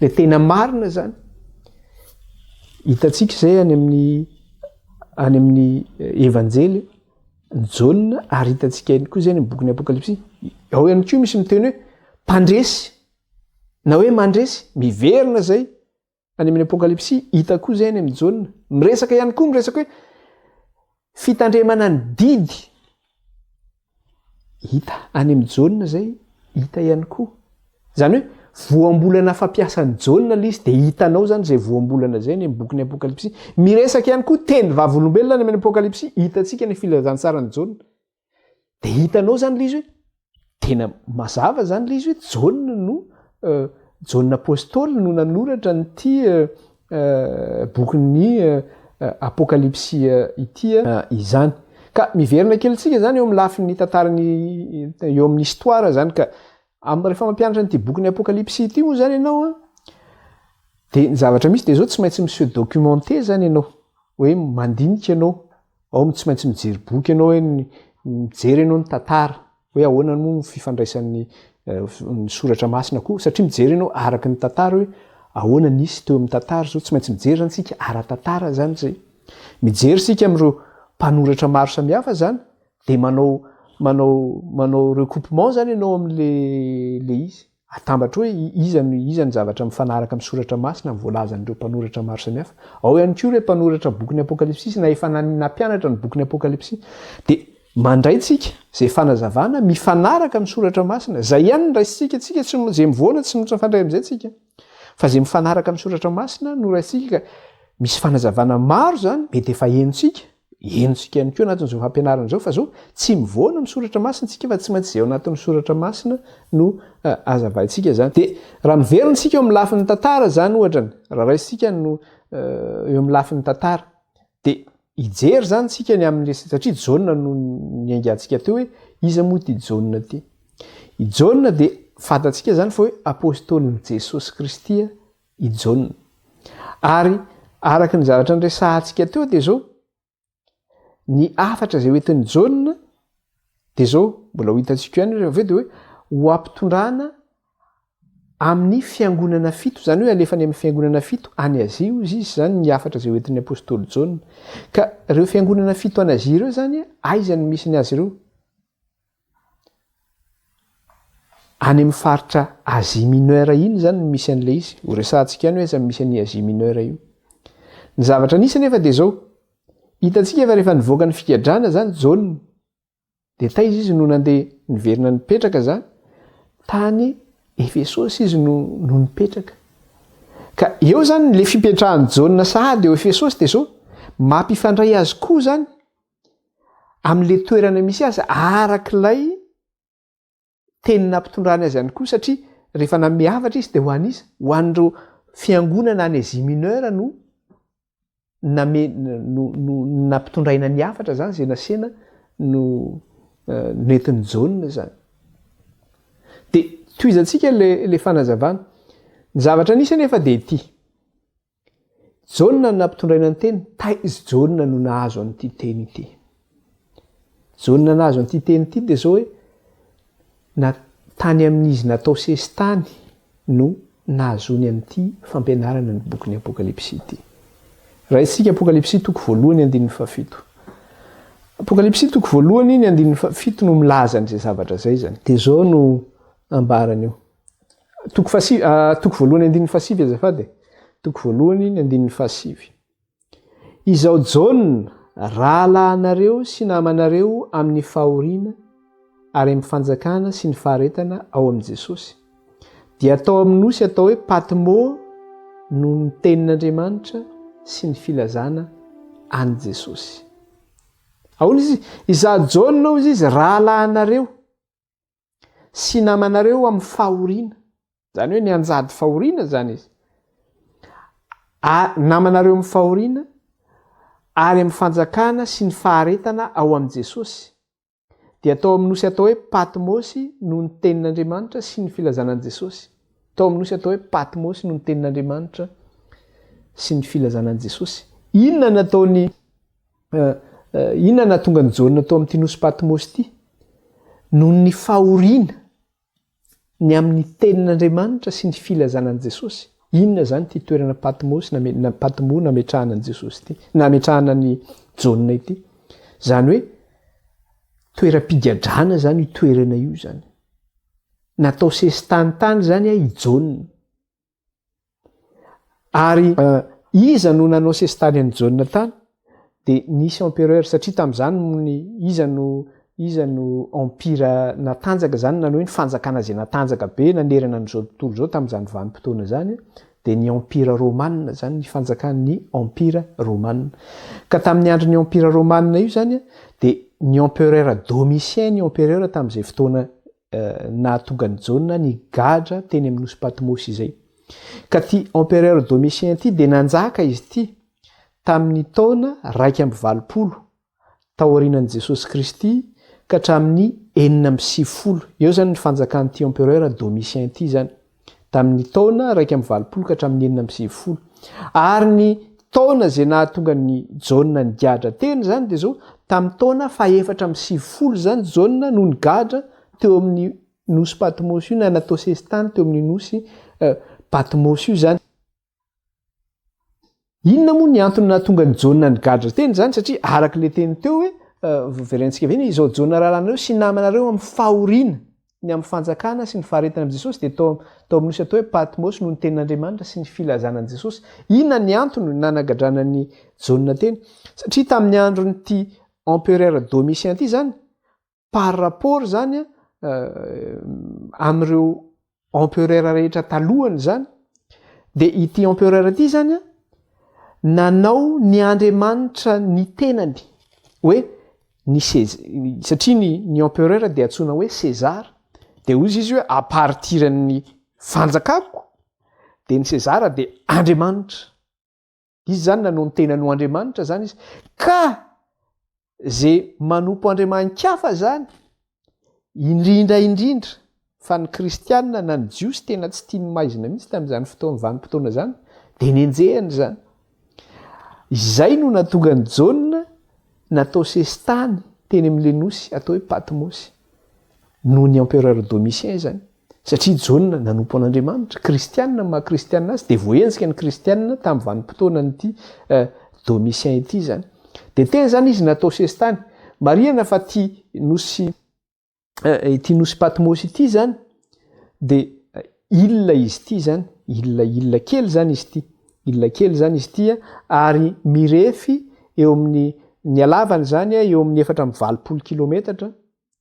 le tena marina zany. Hitantsika izay any amin'ny any amin'ny Evanjely ny Jaona ary hitantsika ihany koa izay any amin'ny bokin'ny Apokalypsy. Ao ihany koa misy miteny hoe mpandresy na hoe mandresy, miverina izay any amin'ny Apokalypsy, hita koa izay any amin'ny Jaona. Miresaka ihany koa miresaka hoe fitandremana ny didy. Hita any amin'i Jaona izay, hita ihany koa. Izany hoe voambolana fampiasan'i Jaona ilay izy dia hitanao izany izay voambolana izay any amin'ny bokin'ny Apokalypsy. Miresaka ihany koa teny vavolombelona any amin'ny Apokalypsy, hitantsika ny filazantsaran'i Jaona. Dia hitanao izany ilay izy hoe tena mazava izany ilay izy hoe Jaona no Jaona Apostoly no nanoratra an'ity bokin'ny Apokalypsy ity izany. Ka miverina kely tsika izany eo amin'ny lafiny tantaran'ny eo amin'ny histoire izany ka rehefa mampianatra an'ity bokin'ny Apokalypsy ity moa izany ianao an, dia ny zavatra misy dia izao tsy maintsy mi-se documenter izany ianao, hoe mandinika ianao, ao tsy maintsy mijery boky ianao hoe mijery ianao ny tantara, hoe ahoana moa ny fifandraisan'ny ny soratra masina koa satria mijery ianao araka ny tantara hoe ahoana nisy teo amin'ny tantara zao tsy maintsy mijery zany tsika ara-tantara zany zay mijery sika amin'ireo mpanoratra maro samihafa zany de manao manao manao recoupement zany ianao amin'le le izy Atambatra hoe iza no iza ny zavatra mifanaraka amin'ny soratra masina ny voalazan'ireo mpanoratra maro samihafa. Ao ihany koa ireo mpanoratra bokin'ny Apokalypsy na efa nampianatra ny bokin'ny Apokalypsy. Dia mandray tsika izay fanazavana mifanaraka amin'ny soratra masina. Izay ihany no raisintsika, tsika tsy izay mivoana tsy mifandray amin'izay tsika. Fa izay mifanaraka amin'ny soratra masina no raisintsika ka misy fanazavana maro izany mety efa henontsika Henontsika ihany koa anatin'izao fampianarana izao fa zao tsy mivoana amin'ny soratra masina isika fa tsy maintsy izay ao anatin'ny soratra masina no hazavaintsika izany. Dia raha miverina isika eo amin'ny lafiny tantara izany ohatrany, raha raisintsika no eo amin'ny lafiny tantara dia hijery izany isika ny amin'ny satria Jaona no niaingantsika teo hoe iza moa ity Jaona ity. I Jaona dia fantatsika izany fa hoe apostolin'i Jesosy Kristy i Jaona. Ary araka ny zavatra niresahantsika teo dia izao, ny hafatra izay hoentin'i Jaona dia izao, mbola ho hitantsika ihany rehefa avy eo dia hoe ho ampitondrana amin'ny fiangonana fito, izany hoe alefany amin'ny fiangonana fito any Azia hozy izy izany ny hafatra izay hoentin'ny apostoly Jaona. Ka ireo fiangonana fito any Azia ireo izany, aiza no misy ny azy ireo? Any amin'ny faritra Asie Mineure iny izany no misy an'ilay izy. Ho resahantsika ihany hoe aiza no misy an'i Asie Mineure io. Ny zavatra nisy anefa dia izao, hitantsika fa rehefa nivoaka ny figadrana izany Jaona, dia taiza izy no nandeha niverina nipetraka izany? Tany Efesosy izy no no nipetraka. Ka eo izany ilay fipetrahan'i Jaona sahady eo Efesosy dia izao, mampifandray azy koa izany amin'ilay toerana misy azy arak'ilay teny nampitondrany azy ihany koa satria rehefa nanome hafatra izy dia ho an'iza? Ho an'ireo fiangonana any Asie Mineure no name no no nampitondraina ny hafatra zany izay nasena no nentin'i Jaona zany. Dia tohizantsika le le fanazavana. Ny zavatra nisy anefa dia ity. Jaona no nampitondraina ny teny, taiza Jaona no nahazo an'ity teny ity? Jaona nahazo an'ity teny ity dia izao hoe, na tany amin'izy natao sesitany no nahazoany an'ity fampianarana ny bokin'ny Apokalypsy ity. Raisintsika Apokalypsy toko voalohany andininy fahafito. Apokalypsy toko voalohany ny andininy fahafito no milaza an'izay zavatra izay izany. Dia izao no ambarany eo. Toko fahasivy, toko voalohany andininy fahasivy azafady e. Toko voalohany ny andininy fahasivy. Izao Jaona, rahalahinareo sy namanareo amin'ny fahoriana ary amin'ny fanjakana sy ny faharetana ao amin'i Jesosy, dia tao amin'ny nosy atao hoe Patmo noho ny tenin'Andriamanitra sy ny filazana an'i Jesosy. Ahoana izy? Izaho Jaona hoy izy, rahalahinareo. sy namanareo amin'ny fahoriana, izany hoe nianjady fahoriana izany izy, namanareo amin'ny fahoriana ary amin'ny fanjakana sy ny faharetana ao amin'i Jesosy, dia tao amin'ny nosy atao hoe Patmosy noho ny tenin'Andriamanitra sy ny filazana an'i Jesosy. Tao amin'ny nosy atao hoe Patmosy noho ny tenin'Andriamanitra sy ny filazana an'i Jesosy. Inona nataony? Inona nahatonga an'i Jaona tao amin'ity nosy Patmosy ity? Noho ny fahoriana ny amin'ny tenin'Andriamanitra sy ny filazana an'i Jesosy. Inona izany ity toerana Patmosy na Patmo nametrahana an'i Jesosy ity, nametrahana an'i Jaona ity? Izany hoe toeram-pigadrana izany io toerana io izany. Natao sesitany tany izany i Jaona. Ary iza no nanao sesitany an'i Jaona tany? Dia nisy empereur, satria tamin'izany ny iza no iza no empire natanjaka izany na ny hoe ny fanjakana izay natanjaka be nanerana an'izao tontolo izao tamin'izany vanim-potoana izany dia ny empire romana izany, ny fanjakan'ny empire romana. Ka tamin'ny andron'ny empire romana io izany dia ny empereur Domitien ny empereur tamin'izay fotoana nahatonga an'i Jaona nigadra teny amin'ny nosy Patmosy izay. Ka ity empereur Domitien ity dia nanjaka izy ity tamin'ny taona 81 taorianan'i Jesosy Kristy ka hatramin'ny 96. Eo izany ny fanjakan'ity empereur Domitien ity izany. Tamin'ny taona 81 ka hatramin'ny 96. Ary ny taona izay nahatonga an'i Jaona nigadra teny izany dia izao, tamin'ny taona fahefatra amby sivifolo izany Jaona no nigadra teo amin'ny nosy Patmosy io na natao sesitany teo amin'ny nosy Patmosy io izany. Inona moa ny antony nahatonga an'i Jaona nigadra teny izany? Satria araka ilay teny teo hoe, verentsika avy eny, izao Jaona rahalahinareo sy namanareo amin'ny fahoriana, ny amin'ny fanjakana sy ny faharetana amin'i Jesosy dia tao tao amin'ny nosy atao hoe Patmosy noho ny tenin'Andriamanitra sy ny filazana an'i Jesosy. Inona ny antony nanagadrana an'i Jaona teny? Satria tamin'ny andron'ity empereur Domitien ity izany, par rapport zany amin'ireo empereur rehetra talohany zany de ity empereur ity zany nanao ny andriamanitra ny tenany hoe ny satria ny ny empereur de antsoina hoe César de hozy izy hoe à partir ny fanjakako de ny César de andriamanitra. Izy zany nanao ny tenany ho Andriamanitra zany izy. Ka ze manompo andriamani-kafa zany, indrindra indrindra fa ny kristianina na ny jiosy tena tsy tiany maizina mihitsy tamin'izany fotoana vanim-potoana zany, de nenjehiny zany. Izay no nahatonga an'i Jaona natao sesitany teny amin'ilay nosy atao hoe Patmosy. Noho ny empereur Domitien izany. Satria Jaona nanompo an'Andriamanitra, kristianina ny maha kristianina azy, dia voahenjika ny kristianina tamin'ny vanim-potoanan'ity Domitien ity izany. Dia teny izany izy natao sesitany. Marihana fa ity nosy ity nosy Patmos ity izany dia île izy ity izany, île île kely izany izy ity. Île kely izany izy ity ary mirefy eo amin'ny ny halavany izany eo amin'ny 84 kilometatra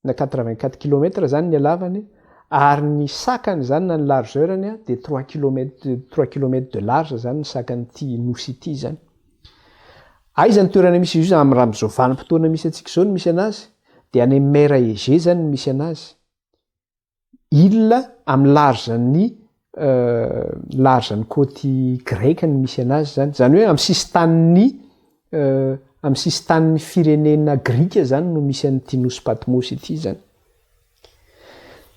na 84 kilomètres zany ny halavany ary ny sakany zany na ny largeur-ny dia trois kilomètres, trois kilomètres de large zany ny sakan'ity nosy ity zany. Aiza ny toerana misy izy io zany raha amin'izao vanim-potoana misy antsika izao no misy anazy dia any amin'ny mer Égée zany no misy anazy. Île amin'ny large-n'ny large-n'ny côte grecque no misy anazy zany. Zany hoe amin'ny sisin-tanin'ny amin'ny sisin-tanin'ny firenena grika zany no misy an'ity nosy Patmos ity zany.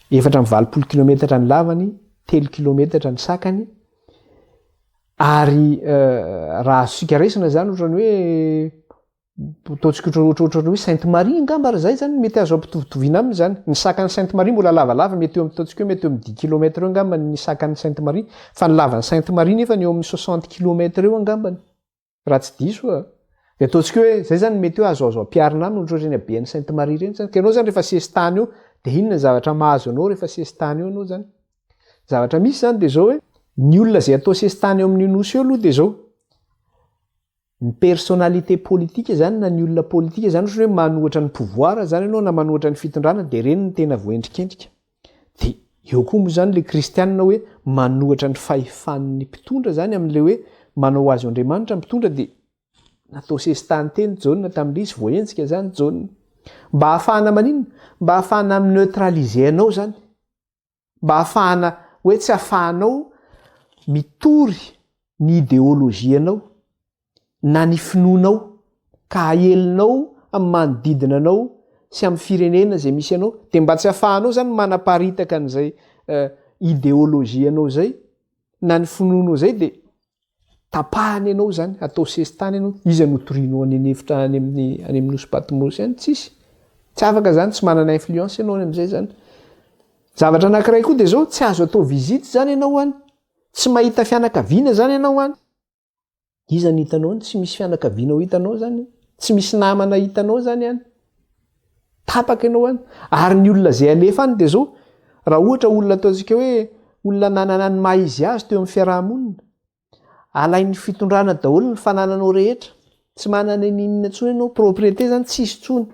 84 kilometatra ny lavany, 3 kilometatra ny sakany, ary raha azontsika raisina zany ohatran'ny hoe Ataontsika ohatrohatran'ny hoe Sainte Marie angamba ary izay zany mety azo ampitovitovina aminy zany. Ny sakan'i Sainte Marie mbola lavalava mety eo amin'ny ataontsika hoe mety eo amin'ny dix kilomètres eo angamba ny sakan'i Sainte Marie fa ny lavan'i Sainte Marie nefa eo amin'ny soixante kilomètres eo angambany raha tsy diso a. Dia ataontsika hoe zay zany mety hoe azoazo ampiharina aminy ohatrohatran'ny habean'i Sainte Marie ireny zany. Ka ianao zany rehefa sesitany eo dia inona ny zavatra mahazo anao rehefa sesitany eo ianao zany? Zavatra misy zany dia zao hoe ny olona izay atao sesitany eo amin'io nosy io aloha dia zao Ny personnalité politique zany na ny olona politique zany ohatran'ny hoe manohatra ny pouvoir zany ianao na manohatra ny fitondrana dia ireny no tena voaendrikendrika. Dia eo koa moa zany le kristianina hoe manohatra ny fahefan'ny mpitondra zany amin'ilay hoe manao azy ho Andriamanitra ny mpitondra dia natao sesitany teny Jaona tamin'ilay izy, voahenjika zany Jaona. Mba hahafahana maninona? Mba hahafahana mi-neutraliser anao zany. Mba hahafahana hoe tsy hahafahanao mitory ny ideologie-nao na ny finoanao ka haelinao amin'ny manodidina anao sy amin'ny firenena izay misy anao dia mba tsy hahafahanao izany manaparitaka an'izay ideologie-nao izay na ny finoanao izay dia. Tapahana ianao izany, atao sesitany ianao, iza no torianao any an'efitra any amin'ny any amin'ny nosy Patmos any? Tsisy. Tsy afaka izany, tsy manana influence ianao any amin'izay izany. Zavatra anankiray koa dia izao, tsy azo atao visite izany ianao any. Tsy mahita fianakaviana izany ianao any. Iza no hitanao any? Tsy misy fianakaviana ho hitanao izany. Tsy misy namana hitanao izany any. Tapaka ianao any. Ary ny olona izay alefa any dia izao, raha ohatra olona ataontsika hoe olona nanana ny maha izy azy teo amin'ny fiaraha-monina, Alain'ny fitondrana daholo ny fanananao rehetra. Tsy manana n'inona intsony ianao, propriété zany tsisy intsony.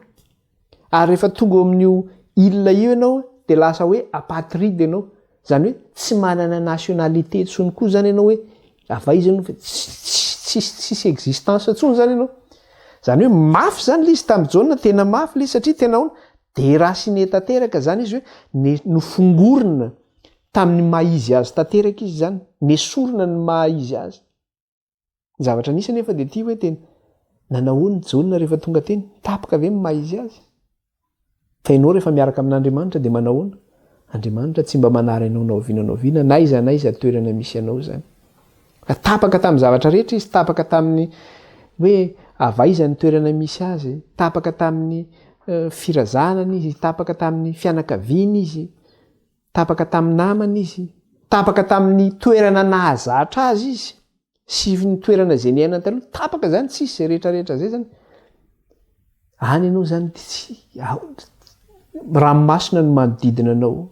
Ary rehefa tonga eo amin'io île io ianao dia lasa hoe apatride ianao. Zany hoe tsy manana nationalité intsony koa zany ianao hoe avy aiza ianao fa tsisy tsisy existence intsony zany ianao. Zany hoe mafy zany le izy tamin'i Jaona, tena mafy le izy satria tena ahoana? Déraciné tanteraka zany izy hoe nofongorina Tamin'ny maha izy azy tanteraka izy izany, nesorina ny maha izy azy. Ny zavatra nisy anefa dia ity hoe tena nanahoana i Jaona rehefa tonga teny? Tapaka ve ny maha izy azy? Fa ianao rehefa miaraka amin'Andriamanitra dia manahoana? Andriamanitra tsy mba manary anao na oviana na oviana, na aiza na aiza toerana misy anao izany. Fa tapaka tamin'ny zavatra rehetra izy, tapaka tamin'ny hoe avy aiza ny toerana misy azy, tapaka tamin'ny eh, firazanana izy, tapaka tamin'ny fianakaviana izy, Tapaka tamin'ny namany izy, tapaka tamin'ny toerana nahazatra azy izy sy ny toerana izay niainany taloha, tapaka izany, tsisy izay rehetra rehetra izay izany. Any ianao izany tsy ranomasina no manodidina anao.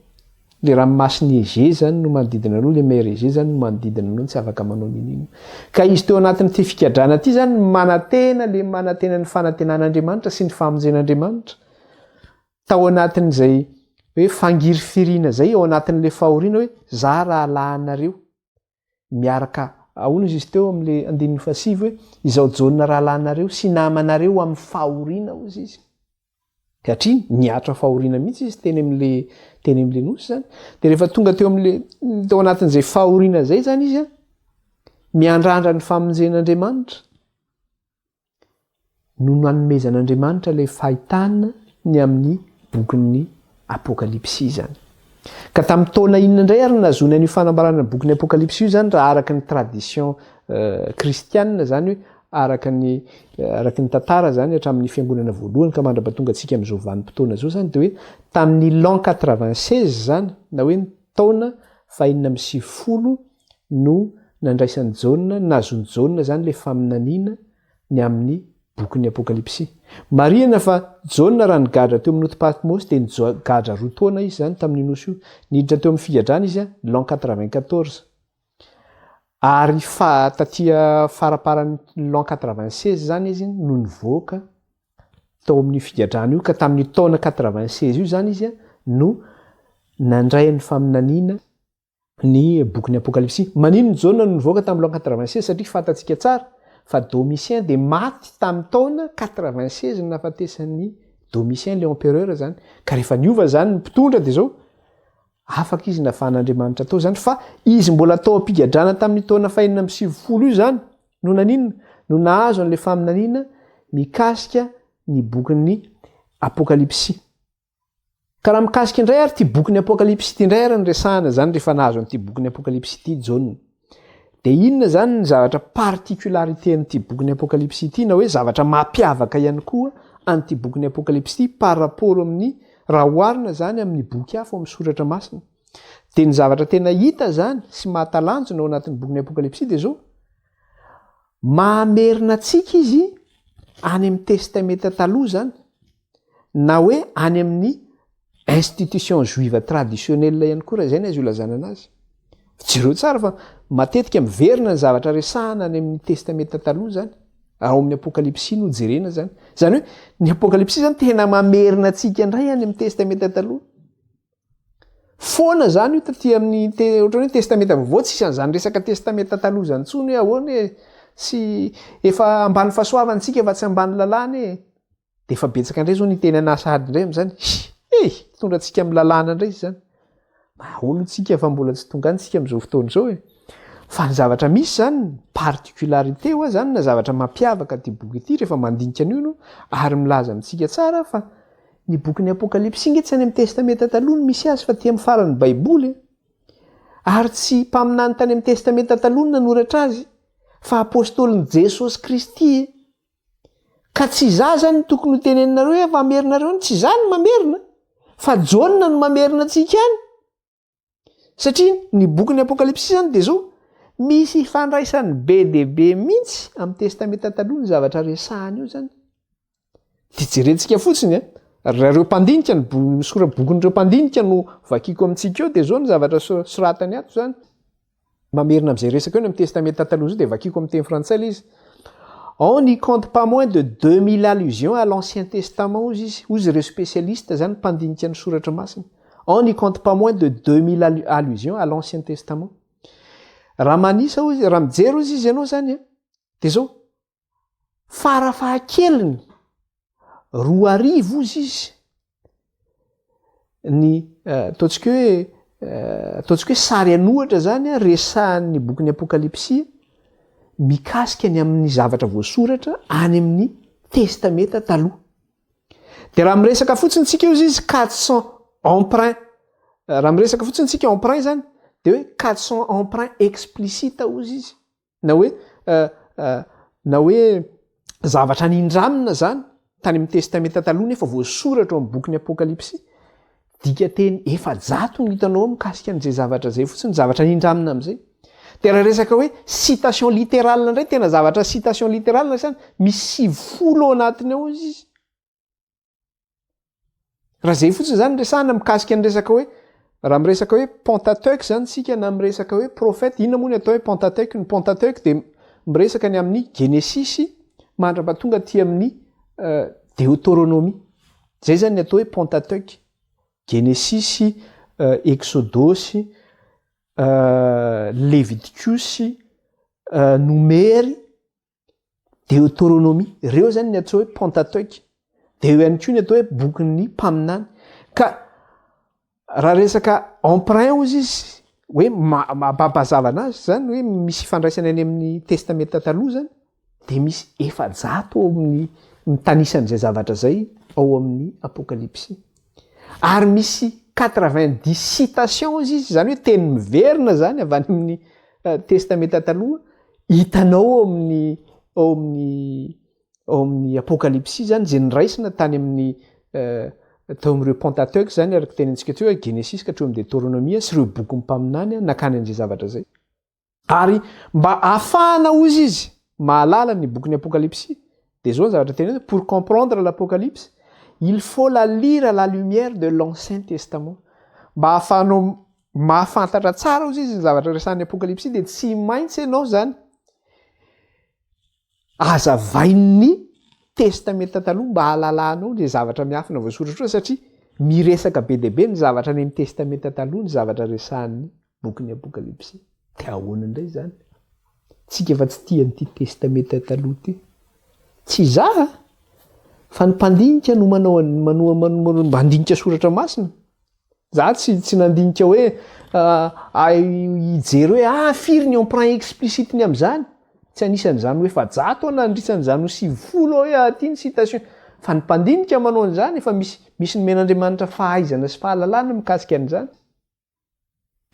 Le ranomasin'i Égée izany no manodidina anao, le mer Égée izany no manodidina anao, tsy afaka manao n'inon'inona. Ka izy teo anatin'ity figadrana ity izany manantena le manantena ny fanantenan'Andriamanitra sy ny famonjen'Andriamanitra. Tao anatin'izay hoe fangirifiriana izay, ao anatin'ilay fahoriana hoe za rahalahinareo miaraka, ahoana izy izy teo amin'ilay andininy fahasivy hoe izao Jaona rahalahinareo sy namanareo amin'ny fahoriana hozy izy. Satria nihatra fahoriana mihitsy izy teny amin'ilay teny amin'ilay nosy izany. Dia rehefa tonga teo amin'ilay tao anatin'izay fahoriana izay izany izy, miandrandra ny famonjen'Andriamanitra. no nanomezan'Andriamanitra ilay fahitana ny amin'ny bokin'ny Apokalypsy izany. Ka tamin'ny taona inona indray ary no nahazoany an'io fanambarana ny bokin'ny Apokalypsy io izany raha araka ny tradition kristianina izany hoe araka ny araka ny tantara izany hatramin'ny fiangonana voalohany ka mandra-pahatonga antsika amin'izao vanim-potoana izao izany dia hoe tamin'ny l'an 96 izany na hoe ny taona fahenina amby 90 no nandraisan'i Jaona, nahazoan'i Jaona izany ilay faminaniana ny amin'ny bokin'ny Apokalypsy. Marihina fa Jaona raha nigadra teo amin'ny Nosy Patmosy dia nigadra roa taona izy izany tamin'io nosy io. Niditra teo amin'ny figadrana izy l'an 94. Ary fa taty faramparan'ny l'an 96 izany izy no nivoaka tao amin'io figadrana io ka tamin'io taona 96 io izany izy no nandray ny faminaniana ny bokin'ny Apokalypsy. Maninona Jaona no nivoaka tamin'ny l'an 96? Satria fantatsika tsara fa Domitien dia maty tamin'ny taona 96 ny nahafatesan'i Domitien le empereur zany. Ka rehefa niova zany ny mpitondra dia zao, afaka izy nafahan'Andriamanitra tao zany fa izy mbola tao am-pigadrana tamin'ny taona fahenina amby 90 io zany no naninona? No nahazo an'ilay faminaniana mikasika ny bokin'ny Apokalypsy. Ka raha mikasika indray ary ity bokin'ny Apokalypsy ity indray ary ny resahana izany rehefa nahazo an'ity bokin'ny Apokalypsy ity Jaona. Dia inona izany ny zavatra particularité an'ity bokin'ny Apokalypsy ity na hoe zavatra mampiavaka ihany koa an'ity bokin'ny Apokalypsy ity par rapport amin'ny raha oharina izany amin'ny boky hafa ao amin'ny soratra masina. Dia ny zavatra tena hita izany sy mahatalanjona ao anatin'ny bokin'ny Apokalypsy dia izao, mahamerina antsika izy any amin'ny Testamenta taloha izany. na hoe any amin'ny institution juive traditionnelle ihany koa raha izay ny azo ilazana anazy. Jereo tsara fa matetika miverina ny zavatra resahana any amin'ny testamenta taloha izany, ao amin'ny apokalypsy no jerena izany. Izany hoe ny apokalypsy izany tena mamerina antsika indray any amin'ny testamenta taloha. Foana izany io taty amin'ny te ohatran'ny hoe testamenta vaovao tsisy an'izany resaka testamenta taloha izany intsony hoe ahoana e, sy efa ambany fahasoavana isika fa tsy ambany lalàna e. Dia efa betsaka indray izao ny hiteny an'ahy sahady indray amin'izany. Hey! Hitondra antsika amin'ny lalàna indray izy izany. Mahaolo tsika fa mbola tsy tonga any tsika amin'izao fotoana izao e. Fa ny zavatra misy izany, ny particularité hoa izany na zavatra mampiavaka ity boky ity rehefa mandinika an'io ianao ary milaza amintsika tsara fa ny bokin'ny Apokalypsy nge tsy any amin'ny Testamenta Taloha no misy azy fa aty amin'ny faran'ny Baiboly e. Ary tsy mpaminany tany amin'ny Testamenta Taloha no nanoratra azy. Fa apostolin'i Jesosy Kristy e! Ka tsy izaho izany no tokony ho teneninareo hoe fa amerinareo any, tsy izaho no mamerina, fa Jaona no mamerina antsika any. Satria ny bokin'ny Apokalypsy izany dia izao, misy ifandraisany be dia be mihitsy amin'ny Testamenta Taloha ny zavatra resahany eo izany. Dia jerentsika fotsiny a, raha ireo mpandinika ny bo- sora-bokin'ireo mpandinika no vakiko amintsika eo dia izao ny zavatra soratany ato izany. Mamerina amin'izay resaka eo ny amin'ny Testamenta Taloha izao dia vakiko amin'ny teny frantsay ilay izy. On n'y compte pas moins de 2000 allusions à l'Ancien Testament hozy izy, hozy ireo spécialistes izany mpandinika ny soratra masina. On n'y compte pas moins de 2000 allusions à l'Ancien Testament. Raha manisa hozy, raha mijery hozy izy ianao izany a, dia izao, Farafahakeliny 2000 ozy izy ny ataontsika hoe ataontsika hoe sary an'ohatra zany a resahan'ny bokin'ny Apokalypsy mikasika ny amin'ny zavatra voasoratra any amin'ny Testamenta Taloha. De raha miresaka fotsiny tsika ozy izy 400 emprunt, raha miresaka fotsiny tsika emprunt zany de hoe 400 emprunt explicite ozy izy. Na hoe na hoe zavatra nindramina zany tany amin'ny Testamenta Taloha nefa voasoratra ao amin'ny bokin'ny Apokalypsy. Dikanteny 400 no hitanao ao mikasika an'izay zavatra izay fotsiny, zavatra nindramina amin'izay. Dia raha resaka hoe citation littérale indray, tena zavatra citation littérale zany, misy 90 ao anatiny ao izy. Raha zay fotsiny zany resahana mikasika ny resaka hoe raha miresaka hoe Pentateuque zany tsika na miresaka hoe prophète, inona moa ny atao hoe Pentateuque? Ny Pentateuque dia miresaka ny amin'ny Genesisy mandra-pahatonga aty amin'ny Deoteronomia. Zay zany ny atao hoe Pentateuque. Genesisy, Eksodosy, Levitikosy, Nomery, Deoteronomia, ireo izany ny atao hoe Pentateuque. Dia eo ihany koa ny atao hoe bokin'ny mpaminany. Ka raha resaka emprunt hozy izy, hoe mampazava anazy zany hoe misy ifandraisany any amin'ny Testamenta Taloha zany, dia misy 400 ao amin'ny mitanisa an'izay zavatra izay ao amin'ny Apokalypsy. Ary misy 90 citations hozy izy, izany hoe teny miverina zany avy any amin'ny Testamenta Taloha, Hitanao ao amin'ny ao amin'ny ao amin'ny Apokalypsy izany izay noraisina tany amin'ny tao amin'ireo Pentateuque izany araka tenintsika teo hoe Genesisy ka hatreo amin'ny Deoteronomia sy ireo bokin'ny mpaminany nakany an'izay zavatra izay. Ary mba ahafahana hozy izy mahalala ny bokin'ny Apokalypsy dia izao ny zavatra teneniny pour comprendre l'Apocalypse il faut la lire à la lumière de l'Ancien Testament. Mba ahafahanao Mahafantatra tsara ozy izy ny zavatra resahan'ny Apokalypsy dia tsy maintsy ianao zany azavain'ny Testamenta Taloha mba hahalalanao le zavatra miafina voasoratra ao satria miresaka be dia be ny zavatra any amin'ny Testamenta Taloha ny zavatra resahan'ny bokin'ny Apokalypsy. Dia ahoana indray izany? Tsika efa tsy tia an'ity Testamenta Taloha ity. Tsy izaho fa ny mpandinika no manao manoa manoa mba soratra masina. Za tsy tsy nandinika hoe hijery hoe ah firy ny emprunt explicite ny amin'izany. Tsy anisan'izany ho 400 aho na anisan'izany ho 90 aho hoe aty ny citation. Fa ny mpandinika manao an'izany efa misy misy nomen'Andriamanitra fahaizana sy fahalalana mikasika an'izany.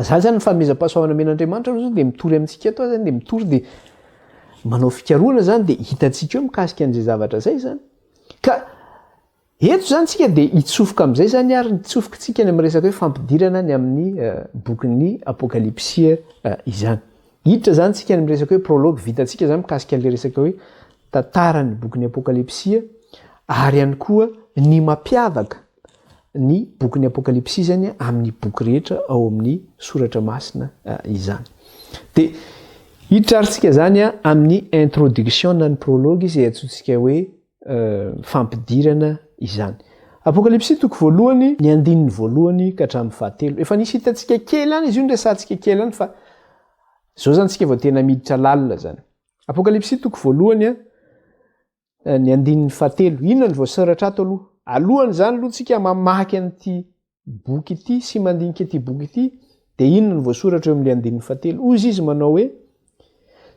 Zany zany ny fanomezam-pahasoavana omen'Andriamanitra aloha zao dia mitory amintsika eto aho zany dia mitory dia manao fikarohana zany dia hitantsika eo mikasika an'izay zavatra izay zany. Ka eto zany tsika dia hitsofoka amin'izay zany ary nitsofoka tsika ny amin'ny resaka hoe fampidirana ny amin'ny bokin'ny Apokalypsy izany. Hiditra zany tsika ny amin'ny resaka hoe prologue vitantsika zany mikasika an'ilay resaka hoe tantaran'ny bokin'ny Apokalypsy ary ihany koa ny mampiavaka ny bokin'ny Apokalypsy izany amin'ny boky rehetra ao amin'ny soratra masina izany. Dia hiditra ary tsika izany amin'ny introduction na ny prologue izay antsointsika hoe fampidirana izany. Apokalypsy toko voalohany, ny andininy voalohany ka hatramin'ny fahatelo. Efa nisy hitantsika kely ihany izy io, niresahantsika kely ihany fa izao izany tsika vao tena miditra lalina izany. Apokalypsy toko voalohany Ny andininy fahatelo. Inona no voasoratra ato aloha? Alohan'izany aloha tsika mamaky an'ity boky ity sy mandinika ity boky ity dia inona no voasoratra eo amin'ilay andininy fahatelo? Hoy izy manao hoe,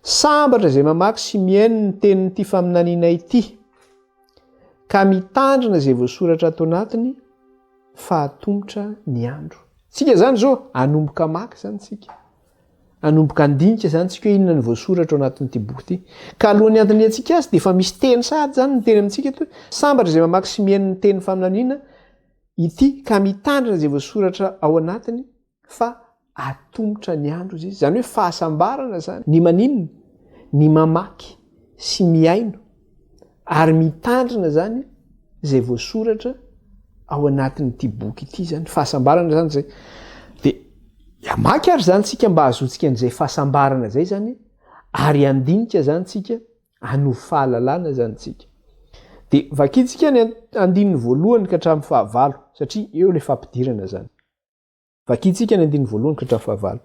Sambatra izay mamaky sy mihaino ny tenin'ity faminaniana ity, ka mitandrina izay voasoratra ato anatiny, fa atomotra ny andro. Tsika izany izao hanomboka hamaky izany tsika. Hanomboka handinika izany tsika hoe inona no voasoratra ao anatin'ity boky ity. Ka alohan'ny handinihantsika azy dia efa misy teny sahady izany miteny amintsika eto hoe, Sambatra izay mamaky sy mihaino ny teny faminaniana ity ka mitandrina izay voasoratra ao anatiny fa atomotra ny andro izy. Izany hoe fahasambarana izany. Ny maninona? Ny mamaky sy mihaino ary mitandrina izany izay voasoratra ao anatin'ity boky ity izany. Fahasambarana izany izay. Dia hamaky ary izany tsika mba hahazoantsika an'izay fahasambarana izay izany ary handinika izany tsika, hanovo fahalalana izany tsika. Dia vakintsika ny andininy voalohany ka hatramin'ny fahavalo satria eo ilay fampidirana izany. Vakintsika ny andininy voalohany ka hatramin'ny fahavalo.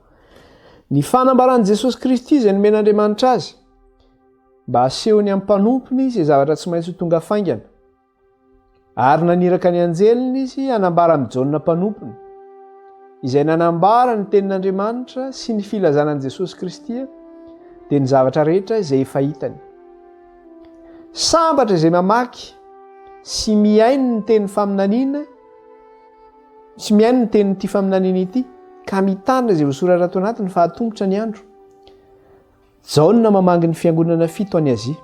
Ny fanambaran'i Jesosy Kristy izay nomen'Andriamanitra azy, mba hasehony amin'ny mpanompony izay zavatra tsy maintsy ho tonga faingana. Ary naniraka ny anjeliny izy hanambara amin'i Jaona mpanompony, izay nanambara ny tenin'Andriamanitra sy ny filazana an'i Jesosy Kristy, dia ny zavatra rehetra izay efa hitany. Sambatra izay mamaky sy mihaino ny teny faminaniana Tsy mihaino ny tenin'ity faminaniana ity, ka mitandrina izay voasoratra ato anatiny fa atomotra ny andro. Jaona mamangy ny fiangonana fito any Azia.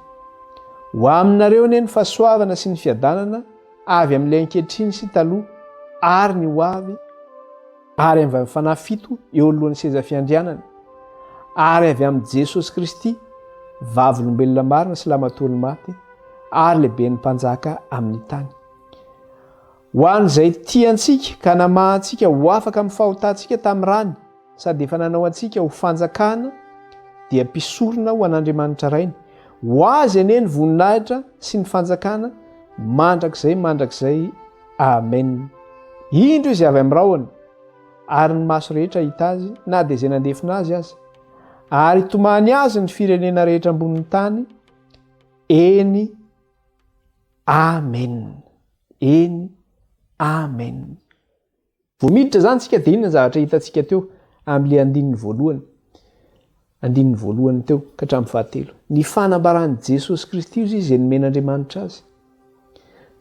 Ho aminareo anie ny fahasoavana sy ny fiadanana avy amin'ilay ankehitriny sy taloha ary ny ho avy, ary avy amin'ny fanahy fito eo alohan'ny seza fiandrianana, ary avy amin'i Jesosy Kristy, vavolombelona marina sy lamatoan'ny maty, ary lehiben'ny mpanjaka amin'ny tany. Ho an'izay tia antsika ka namaha antsika ho afaka amin'ny fahotantsika tamin'ny rany, sady efa nanao antsika ho fanjakana dia mpisorona ho an'Andriamanitra Rainy. Ho Azy anie ny voninahitra sy ny fanjakana mandrakizay mandrakizay. Amen. Indro Izy avy amin'ny rahona, ary ny maso rehetra hahita Azy, na dia izay nandefona Azy aza. Ary hitomany Azy ny firenena rehetra ambonin'ny tany, eny, Amen. Eny, amen. Vao miditra izany tsika dia inona ny zavatra hitantsika teo amin'ilay andininy voalohany? Andininy voalohany teo ka hatramin'ny fahatelo. Ny fanambaran'i Jesosy Kristy izy izay nomen'Andriamanitra azy.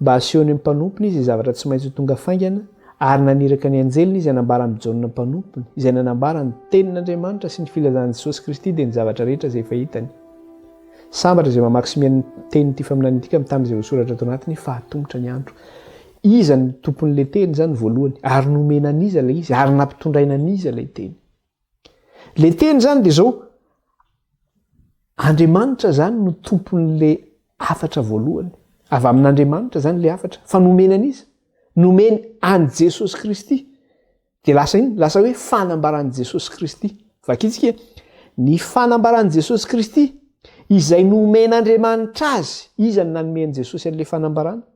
Mba hasehony amin'ny mpanompony izy izay zavatra tsy maintsy ho tonga faingana, ary naniraka ny anjeliny izy hanambara amin'i Jaona mpanompony, izay nanambara ny tenin'Andriamanitra sy ny filazan'i Jesosy Kristy dia ny zavatra rehetra izay efa hitany. Sambatra izay mamaky sy mihaino ny tenin'ity faminaniana ity ka mitandrina izay voasoratra ato anatiny fa atomotra ny andro. Iza no tompon'ilay teny izany voalohany? Ary nomena an'iza ilay izy? Ary nampitondraina an'iza ilay teny? Ilay teny izany dia izao, Andriamanitra izany no tompon'ilay hafatra voalohany. Avy amin'Andriamanitra izany ilay hafatra. Fa nomena an'iza? Nomeny an'i Jesosy Kristy. Dia lasa inona? Lasa hoe fanambaran'i Jesosy Kristy. Vakintsika e. Ny fanambaran'i Jesosy Kristy, izay nomen'Andriamanitra azy. Iza no nanome an'i Jesosy an'ilay fanambarana?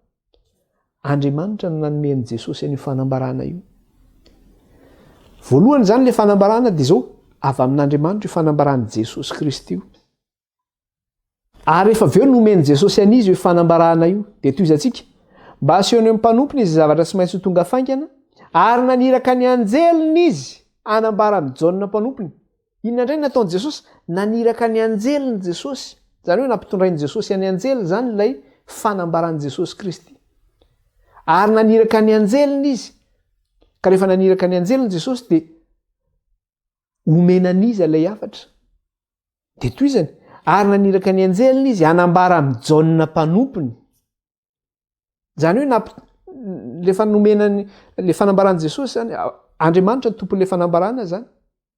Andriamanitra no nanome an'i Jesosy an'io fanambarana io. Voalohany izany ilay fanambarana dia izao, avy amin'Andriamanitra io fanambaran'i Jesosy Kristy io. Ary rehefa avy eo nomen'i Jesosy an'izy io fanambarana io, dia tohizantsika, Mba hasehony amin'ny mpanompony izay zavatra tsy maintsy ho tonga faingana, ary naniraka ny anjeliny izy hanambara amin'i Jaona mpanompony. Inona indray no nataon'i Jesosy? Naniraka ny anjeliny Jesosy. Izany hoe nampitondrain'i Jesosy an'ny anjely izany ilay fanambaran'i Jesosy Kristy. Ary naniraka ny anjeliny izy. Ka rehefa naniraka ny anjeliny Jesosy dia omena an'iza ilay hafatra? Dia tohizany, ary naniraka ny anjeliny izy hanambara amin'i Jaona mpanompony. Izany hoe namp- rehefa nomena ny le fanambaran'i Jesosy zany, Andriamanitra no tompon'le fanambarana zany,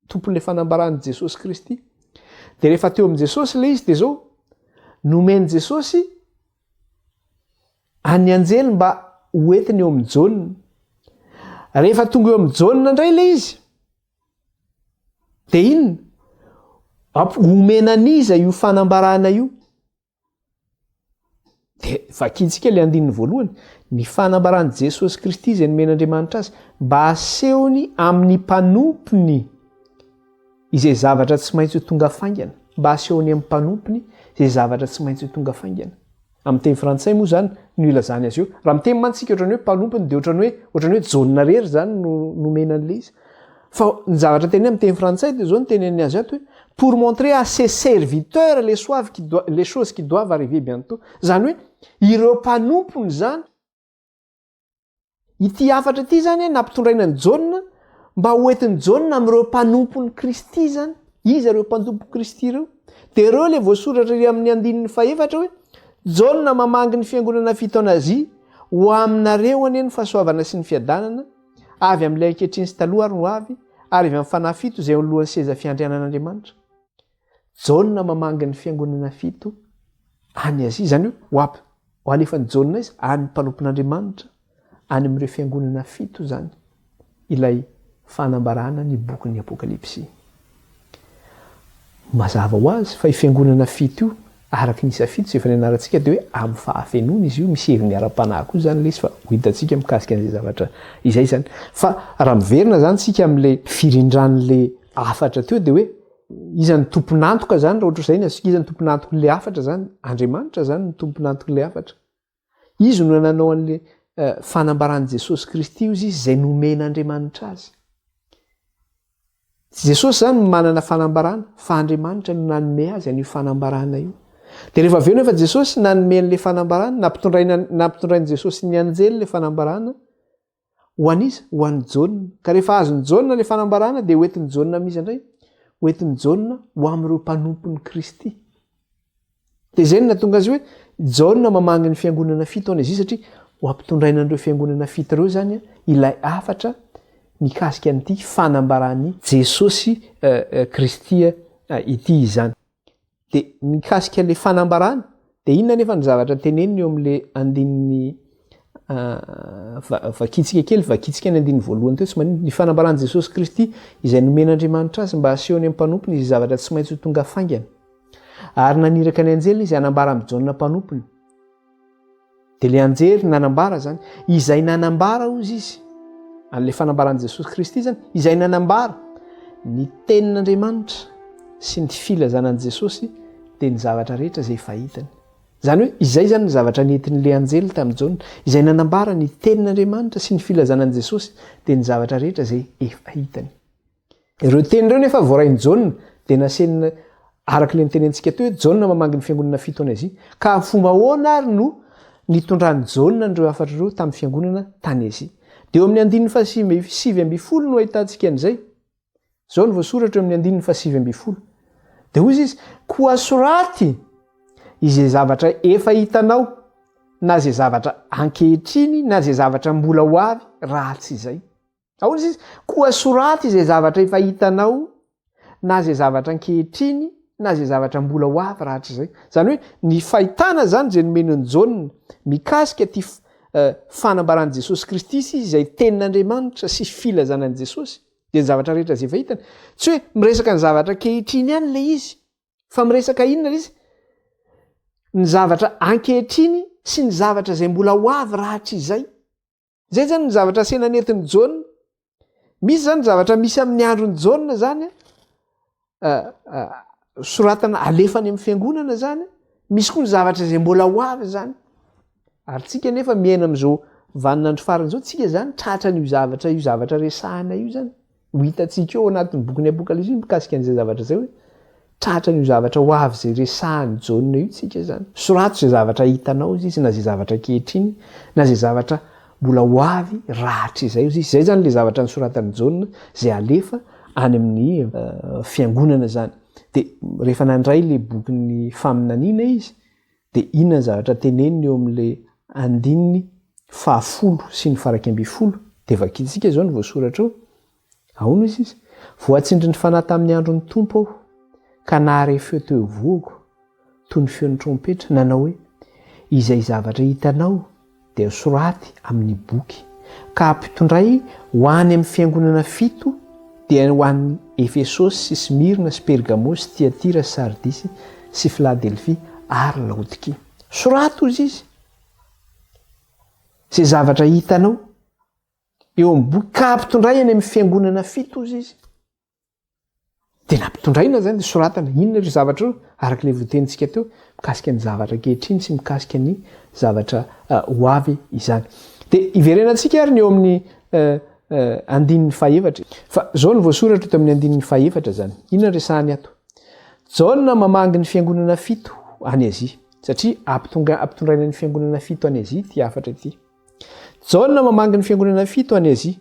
tompon'le fanambaran'i Jesosy Kristy. Dia rehefa teo amin'i Jesosy le izy dia zao, nomen'i Jesosy an'ny anjely mba hoentiny eo amin'i Jaona. Rehefa tonga eo amin'i Jaona indray le izy, Dia inona? Amp- omena an'iza io fanambarana io? Dia vakintsika ilay andininy voalohany, ny fanambaran'i Jesosy Kristy izay nomen'Andriamanitra azy, mba hasehony amin'ny mpanompony izay zavatra tsy maintsy ho tonga faingana, mba hasehony amin'ny mpanompony izay zavatra tsy maintsy ho tonga faingana. Amin'ny teny frantsay moa izany no ilazany azy io. Raha miteny mantsy isika ohatran'ny hoe mpanompony dia ohatran'ny hoe ohatran'ny hoe Jaona irery izany no nomena an'ilay izy. Fa ny zavatra teneniny amin'ny teny frantsay dia izao no teneniny azy ato hoe pour montrer à ses serviteurs les soives qui les choses qui doivent arriver bientôt. Izany hoe ireo mpanompony izany Ity hafatra ity izany nampitondraina an'i Jaona mba ho entin'i Jaona amin'ireo mpanompon'i Kristy izany. Iza ireo mpanompon'i Kristy ireo? Dia ireo ilay voasoratra ery amin'ny andininy fahefatra hoe, Jaona mamangy ny fiangonana fito any Azia, ho aminareo anie ny fahasoavana sy ny fiadanana, avy amin'ilay ankehitriny sy taloha ary ho avy, ary avy amin'ny fanahy fito izay eo alohan'ny seza fiandrianan'Andriamanitra. Jaona mamangy ny fiangonana fito any Azia, izany hoe ho ampy, ho alefan'i Jaona aiza? Any mpanompon'Andriamanitra, any amin'ireo fiangonana fito izany ilay fanambarana ny bokin'ny Apokalypsy. Mazava ho azy fa io fiangonana fito io, araka ny isa fito izay efa nianarantsika dia hoe amin'ny fahafenoana izy io, misy heviny ara-panahy koa izany ilay izy fa ho hitantsika mikasika an'izay zavatra izay izany. Fa raha miverina izany isika amin'ilay firindran'ilay hafatra teo dia hoe Iza no tompon'antoka zany raha ohatr'izay ny azontsika, iza no tompon'antok'ilay hafatra zany? Andriamanitra zany no tompon'antok'ilay hafatra. Izy no nanao an'le eh, fanambaran'i Jesosy Kristy ozy izy izay nomen'Andriamanitra azy. Tsy Jesosy zany no manana fanambarana fa Andriamanitra no nanome azy an'io fanambarana io. Dia rehefa avy eo nefa Jesosy nanome an'le fanambarana, nampitondraina nampitondrain'i Jesosy ny anjely le fanambarana, Ho an'iza? Ho an'i Jaona. Ka rehefa azon'i Jaona ilay fanambarana, dia hoentin'i Jaona amin'iza indray? Hoentin'i Jaona ho amin'ireo mpanompon'i Kristy. Dia izay no nahatonga azy hoe Jaona mamangy ny fiangonana fito any Azia, satria ho ampitondraina an'ireo fiangonana fito ireo izany ilay hafatra mikasika an'ity fanambaran'i Jesosy Kristy ity izany. Dia mikasika ilay fanambarana, dia inona anefa ny zavatra teneniny eo amin'ilay andininy vakintsika kely, vakintsika ny andininy voalohany teo, tsy maninona. Ny fanambaran'i Jesosy Kristy izay nomen'Andriamanitra azy mba hasehony amin'ny mpanompony izay zavatra tsy maintsy ho tonga faingana. Ary naniraka ny anjeliny izy hanambara amin'i Jaona mpanompony. Dia ilay anjely nanambara izany, izay nanambara hozy izy, an'ilay fanambaran'i Jesosy Kristy izany, izay nanambara ny tenin'Andriamanitra sy ny filazana an'i Jesosy dia ny zavatra rehetra izay efa hitany. Izany hoe izay izany ny zavatra nentin'ilay anjely tamin'i Jaona, izay nanambara ny tenin'Andriamanitra sy ny filazana an'i Jesosy dia ny zavatra rehetra izay efa hitany. Ireo teny ireo nefa voarain'i Jaona dia nasenina araka ilay nitenentsika teo hoe Jaona mamangy ny fiangonana fito any Azia. Ka amin'ny fomba ahoana ary no nitondran'i Jaona an'ireo hafatra ireo tamin'ny fiangonana tany Azia? Dia eo amin'ny andininy faha-19 no ahitantsika an'izay. Izao no voasoratra eo amin'ny andininy faha-19. Dia hoy izy, Koa soraty izay zavatra efa hitanao, na izay zavatra ankehitriny, na izay zavatra mbola ho avy, raha tsy izay. Ahoana izy? Koa soraty izay zavatra efa hitanao, na izay zavatra ankehitriny, na izay zavatra mbola ho avy rahatrizay. Izany hoe ny fahitana izany izay nomen'i Jaona mikasika ity fanambaran'i Jesosy Kristy sy izay tenin'Andriamanitra sy filazana an'i Jesosy, dia ny zavatra rehetra izay efa hitany. Tsy hoe miresaka ny zavatra ankehitriny ihany ilay izy, fa miresaka inona ilay izy? Ny zavatra ankehitriny sy ny zavatra izay mbola ho avy rahatrizay. Izay zany ny zavatra asaina nentin'i Jaona. Misy zany zavatra misy amin'ny andron'i Jaona zany soratana alefa any amin'ny fiangonana zany, misy koa ny zavatra izay mbola ho avy zany. Ary tsika nefa miaina amin'izao vaninandro farany izao, tsika zany tratran'io zavatra io zavatra resahana io zany. Ho hitantsika eo anatin'ny bokin'ny Apokalypsy mikasika an'izay zavatra izay hoe tratran'io zavatra ho avy izay resahan'i Jaona io tsika izany. Sorato izay zavatra hitanao izy na izay zavatra ankehitriny na izay zavatra mbola ho avy rahatrizay izy. Izay izany ilay zavatra nosoratan'i Jaona izay alefa any amin'ny fiangonana izany. Dia rehefa nandray ilay bokin'ny faminaniana izy Dia inona ny zavatra teneniny eo amin'ilay andininy fahafolo sy ny faha-11? Dia vakintsika izao ny voasoratra eo. Ahoana izy izy? Voatsindrin'ny Fanahy tamin'ny andron'ny Tompo aho, ka nahare feo teo ivohoko, toy ny feon'ny trompetra, nanao hoe, Izay zavatra hitanao dia soraty amin'ny boky, ka ampitondray ho any amin'ny fiangonana fito, dia ho an'i Efesosy sy Smyrna sy Pergamosy sy Tyatira sy Sardisy sy Filadelfia ary Laodikia. Soraty, hozy izy, izay zavatra hitanao eo amin'ny boky, ka ampitondray any amin'ny fiangonana fito, hozy izy. Dia nampitondraina izany dia soratana inona ireo zavatra ireo araka ilay voatenintsika teo mikasika ny zavatra ankehitriny sy mikasika ny zavatra ho avy izany. Dia iverenantsika ary ny eo amin'ny andininy fahefatra. Fa izao no voasoratra eto amin'ny andininy fahefatra izany. Inona no resahany ato? Jaona mamangy ny fiangonana fito any Azia. Satria ampitonga ampitondraina ny fiangonana fito any Azia ity hafatra ity. Jaona mamangy ny fiangonana fito any Azia.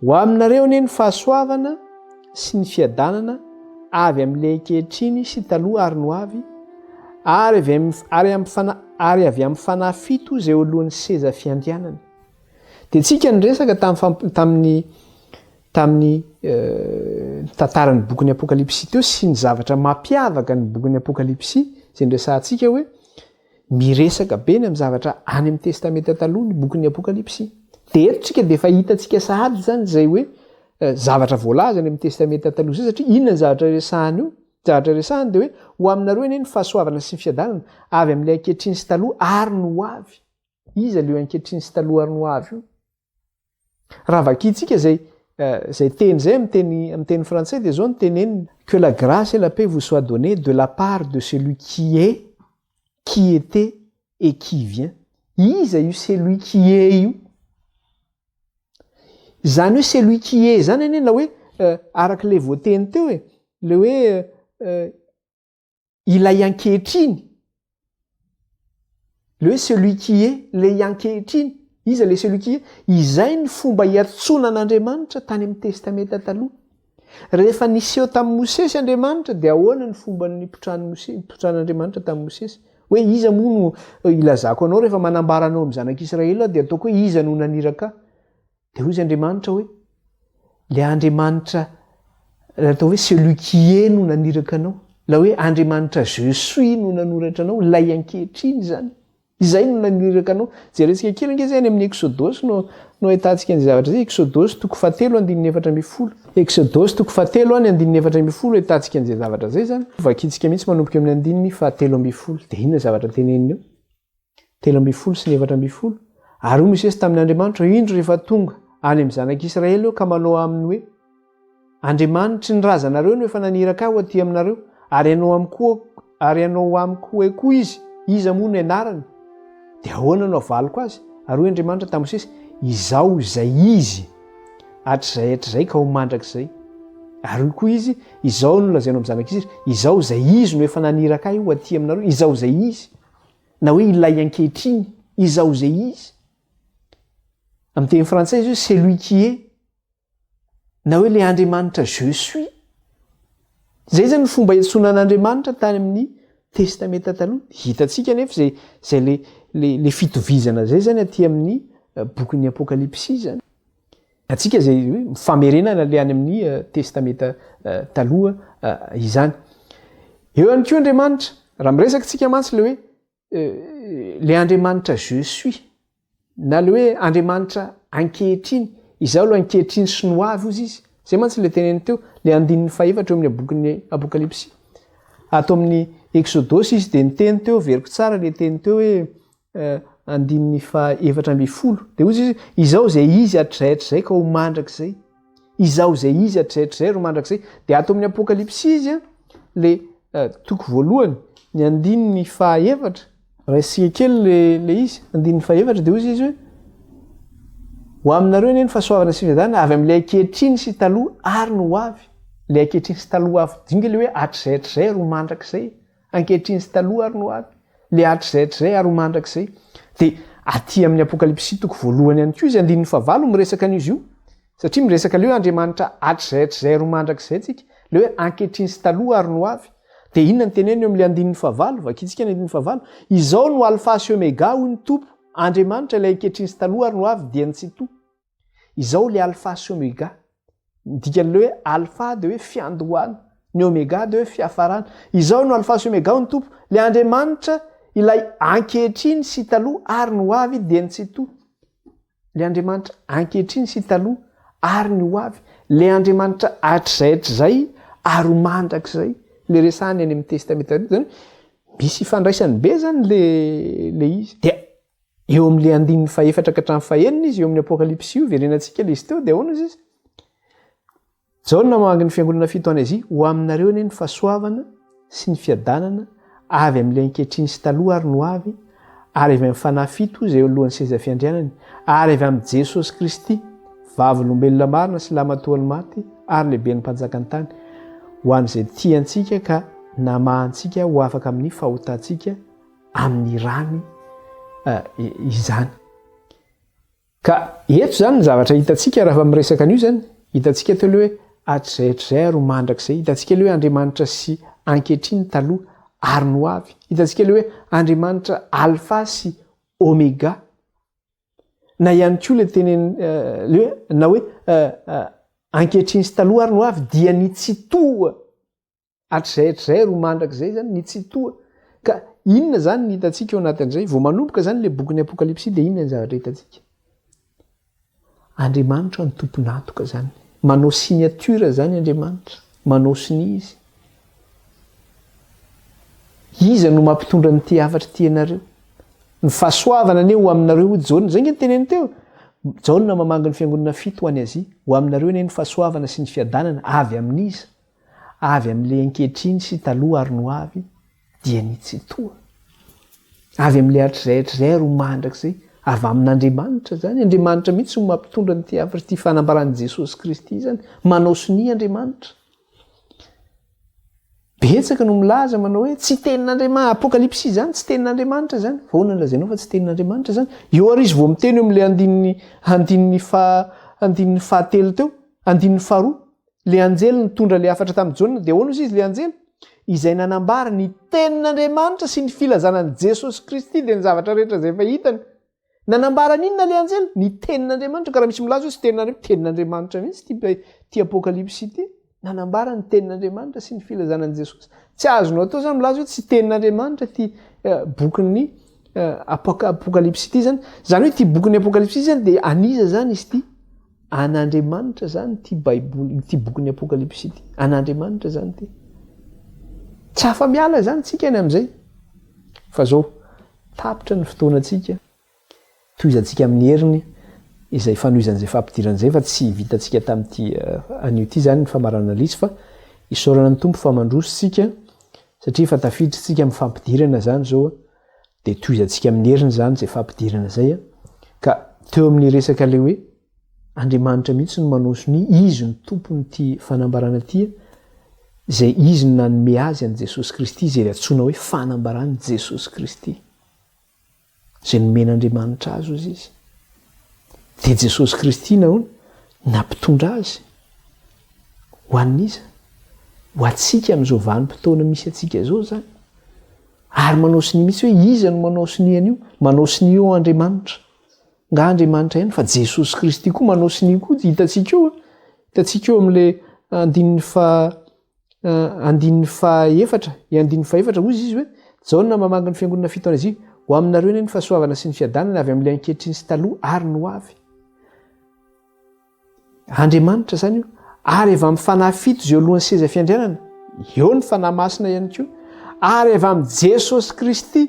Ho aminareo anie ny fahasoavana sy ny fiadanana avy amin'ilay ankehitriny sy taloha ary ny ho avy, ary avy amin'ny ary amin'ny fana ary avy amin'ny fanahy fito izay eo alohan'ny seza fiandrianany. Dia tsika niresaka tamin'ny tamin'ny tamin'ny tantaran'ny bokin'ny Apokalypsy teo sy ny zavatra mampiavaka ny bokin'ny Apokalypsy izay niresahantsika hoe Miresaka be ny amin'ny zavatra any amin'ny Testamenta Taloha ny bokin'ny Apokalypsy. Dia eto tsika dia efa hitantsika sahady izany izay hoe zavatra voalaza any amin'ny Testamenta Taloha izay satria inona ny zavatra resahany io? Ny zavatra resahany dia hoe ho aminareo anie ny fahasoavana sy ny fiadanana avy amin'ilay ankehitriny sy taloha ary ny ho avy. Iza ilay ankehitriny sy taloha ary ny ho avy io? Raha vakintsika izay izay teny izay amin'ny teny amin'ny teny frantsay dia izao no teneniny, Que la grâce et la paix vous soient données de la part de celui qui est, qui était et qui vient. Iza io celui qui est io? Izany hoe celui qui est izany anie na hoe araka ilay voateny teo e, ilay hoe Ilay ankehitriny, le hoe celui qui est, ilay ankehitriny, iza ilay celui qui est? Izay ny fomba iantsoana an'Andriamanitra tany amin'ny Testamenta Taloha. Rehefa niseho tamin'i Mosesy Andriamanitra dia ahoana ny fomba nipotran'i Mosesy, nipotran'Andriamanitra tamin'i Mosesy? Hoe iza moa no ilazako anao rehefa manambara anao amin'ny zanak'Israely aho dia ataoko hoe iza no naniraka ahy? Dia hoy izy Andriamanitra hoe, Ilay Andriamanitra ilay atao hoe celui qui est no naniraka anao. Ilay hoe Andriamanitra je suis no nanoratra anao, ilay ankehitriny izany. Izay no naniraka anao. Jerentsika kely ange izay any amin'ny Eksodosy no no ahitantsika an'izay zavatra izay. Eksodosy toko fahatelo andininy 14. Eksodosy toko fahatelo any andininy 14 ahitantsika an'izay zavatra izay izany. Vakintsika mihitsy manomboka eo amin'ny andininy fahatelo ambin'ny folo. Dia inona zavatra teneniny eo? 13 sy ny 14, Ary hoy Mosesy tamin' Andriamanitra, Indro, rehefa tonga any amin'ny zanak' Israely aho ka manao aminy hoe, Andriamanitry ny razanareo no efa naniraka ahy ho aty aminareo, ary hanao amiko ary hanao amiko hoe koa Izy, Iza moa no anarany? Dia ahoana no havaliko azy? Ary hoy Andriamanitra tamin'i Mosesy, Izaho izay Izy, hatrizay hatrizay ka ho mandrakizay. Ary hoy koa Izy, Izao no lazainao amin'ny zanak'Israely, Izaho izay Izy no efa naniraka ahy ho aty aminareo, Izaho izay Izy. Na hoe ilay ankehitriny, izaho izay izy. Amin'ny teny frantsay izy hoe celui qui est. Na hoe ilay Andriamanitra je suis. Izay izany ny fomba iantsoana an'Andriamanitra tany amin'ny Testamenta Taloha. Hitantsika anefa izay izay le le le fitovizana izay izany aty amin'ny eh, bokin'ny Apokalypsy izany. Antsika izay hoe famerenana le any amin'ny eh, Testamenta eh, Taloha izany. Eo ihany koa Andriamanitra, raha miresaka tsika mantsy le hoe le Andriamanitra je suis na le hoe Andriamanitra ankehitriny, izaho aloha ankehitriny sy ny ho avy hozy izy. Zay mantsy le teneniny teo, le andininy fahefatra eo amin'ny bokin'ny Apokalypsy. Ato amin'ny Eksodosy izy dia niteny teo, veriko tsara le teny teo hoe andininy faha 14. Dia hoy izy, Izaho izay izy hatrizay hatrizay ka ho mandrakizay. Izaho izay izy hatrizay hatrizay ro mandrakizay. Dia ato amin'ny Apokalypsy izy, le toko voalohany, ny andininy faha efatra, raisika kely le, le izy, andininy faha efatra, dia hoy izy hoe, Ho aminareo anie ny fahasoavana sy fiadanana avy amin'ilay ankehitriny sy taloha ary ny ho avy. Ilay ankehitriny sy taloha avy dinga le hoe hatrizay hatrizay ro mandrakizay. Ankehitriny sy taloha ary no avy, le hatrizay hatrizay ary ho mandrakizay. Dia aty amin'ny Apokalypsy toko voalohany ihany koa izy andininy fahavalo miresaka an'izy io, satria miresaka le hoe Andriamanitra hatrizay hatrizay ary ho mandrakizay tsika, le hoe ankehitriny sy taloha ary no avy. Dia inona no teneniny eo amin'le andininy fahavalo? Vakintsika ny andininy fahavalo. Izao no Alfa sy Omega, hoy ny Tompo, Andriamanitra ilay ankehitriny sy taloha ary no avy, dia ny Tsitoha. Izao le Alpha sy Omega. Ny dikan'le hoe Alpha dia hoe fiandohana, ny Omega dia hoe fiafarana. Izao no Alpha sy Omega hoy ny Tompo, le Andriamanitra ilay ankehitriny sy taloha ary ny ho avy dia ny Tsitoha. Le Andriamanitra ankehitriny sy taloha ary ny ho avy, le Andriamanitra hatrizay hatrizay ary ho mandrakizay, le resahany any amin'ny Testamenta Taloha. Zany hoe misy ifandraisany be zany le le izy. Dia Eo amin'ilay andininy fahefatra ka hatramin'ny fahenina izy, eo amin'ny Apokalypsy io, verenantsika ilay izy teo, dia ahoana izy izy? Jaona mamangy ny fiangonana fito any Azia, ho aminareo anie ny fahasoavana sy ny fiadanana avy amin'ilay ankehitriny sy taloha ary no avy, ary avy amin'ny fanahy fito izay eo alohan'ny seza fiandrianany, ary avy amin'i Jesosy Kristy, vavolombelona marina sy lamatoan'ny maty ary lehiben'ny mpanjakan'ny tany, ho an'izay tia antsika ka namaha antsika ho afaka amin'ny fahotantsika amin'ny rany izany. Ka eto izany ny zavatra hitantsika raha miresaka an'io izany, hitantsika teo aloha hoe hatrizay hatrizay ary ho mandrakizay. Hitantsika ilay hoe Andriamanitra sy ankehitriny, taloha ary ny ho avy. Hitantsika ilay hoe Andriamanitra Alfa sy Omega. Na ihany koa ilay tenen'ny ilay hoe na hoe ankehitriny sy taloha ary ny ho avy dia ny Tsitoha. Hatrizay hatrizay ary ho mandrakizay izany ny Tsitoha. Ka inona izany ny hitantsika ao anatin'izay? Vao manomboka izany ilay bokin'ny Apokalypsy dia inona ny zavatra hitantsika? Andriamanitra no tompon'antoka izany. Manao signature izany Andriamanitra. Manao sonia Izy. Iza no mampitondra an'ity hafatra ity anareo? Ny fahasoavana anie ho aminareo hoy Jaona. Izay nge ny teneniny teo. Jaona mamangy ny fiangonana fito ho any Azia. Ho aminareo anie ny fahasoavana sy ny fiadanana avy amin'iza? Avy amin'ilay ankehitriny sy taloha ary ny ho avy dia ny Tsitoha. Avy amin'ilay hatrizay hatrizay ary ho mandrakizay. Avy amin'Andriamanitra izany. Andriamanitra mihitsy no mampitondra an'ity hafatra ity fanambaran'i Jesosy Kristy izany. Manao sonia Andriamanitra. Betsaka no milaza manao hoe tsy tenin'Andriamanitra, Apokalypsy izany tsy tenin'Andriamanitra izany. Fa ahoana no lazainao fa tsy tenin'Andriamanitra izany? Eo ary izy vao miteny eo amin'ilay andininy andininy faha andininy fahatelo teo, andininy faharoa. Ilay anjely nitondra ilay hafatra tamin'i Jaona dia ahoana hozy izy ilay anjely? Izay nanambara ny tenin'Andriamanitra sy ny filazana an'i Jesosy Kristy dia ny zavatra rehetra izay efa hitany. Nanambara ny inona ilay anjely? Ny tenin'Andriamanitra. Ka raha misy milaza hoe tsy tenin'Andriamanitra, tenin'Andriamanitra mihitsy ity ity Apokalypsy ity. Nanambara ny tenin'Andriamanitra sy ny filazana an'i Jesosy. Tsy azonao atao izany milaza hoe tsy tenin'Andriamanitra ity eh, bokin'ny eh, Apokalypsy ity izany. Izany hoe ity bokin'ny Apokalypsy ity izany dia an'iza izany izy ity? An'Andriamanitra izany ity Baiboly, ity bokin'ny Apokalypsy ity. An'Andriamanitra izany ity. Tsy afa-miala izany tsika any amin'izay. Fa izao, tapitra ny fotoanantsika, tohizantsika amin'ny heriny izay fanohizana izay fampidirana izay fa tsy vitantsika tamin'ity anio ity izany ny famaranana ilay izy fa isaorana ny Tompo fa mandroso tsika satria efa tafiditra tsika amin'ny fampidirana izany izao Dia tohizantsika amin'ny heriny izany izay fampidirana izay an. Ka teo amin'ny resaka ilay hoe Andriamanitra mihitsy no manao sonia, Izy no tompon'ity fanambarana ity an, izay Izy no nanome azy an'i Jesosy Kristy, izay antsoina hoe fanambaran'i Jesosy Kristy. Izay nomen'Andriamanitra azy hozy izy. Dia Jesosy Kristy nahoana? Nampitondra azy. Ho an'iza? Ho antsika amin'izao vanim-potoana misy antsika izao izany. Ary manao sonia mihitsy hoe iza no manao sonia an'io? Manao sonia eo Andriamanitra. Nga Andriamanitra ihany fa Jesosy Kristy koa manao sonia koa hitantsika eo. Hitantsika eo amin'ilay andininy fa andininy fahaefatra, i andininy fahaefatra hoy izy hoe Jaona mamangy ny fiangonana fito any Azia, ho aminareo anie ny fahasoavana sy ny fiadanana avy amin'ilay ankehitriny sy taloha ary ny ho avy. Andriamanitra izany io, ary avy amin'ny Fanahy fito izay eo alohan'ny seza fiandrianana, eo ny Fanahy Masina ihany koa, ary avy amin'i Jesosy Kristy,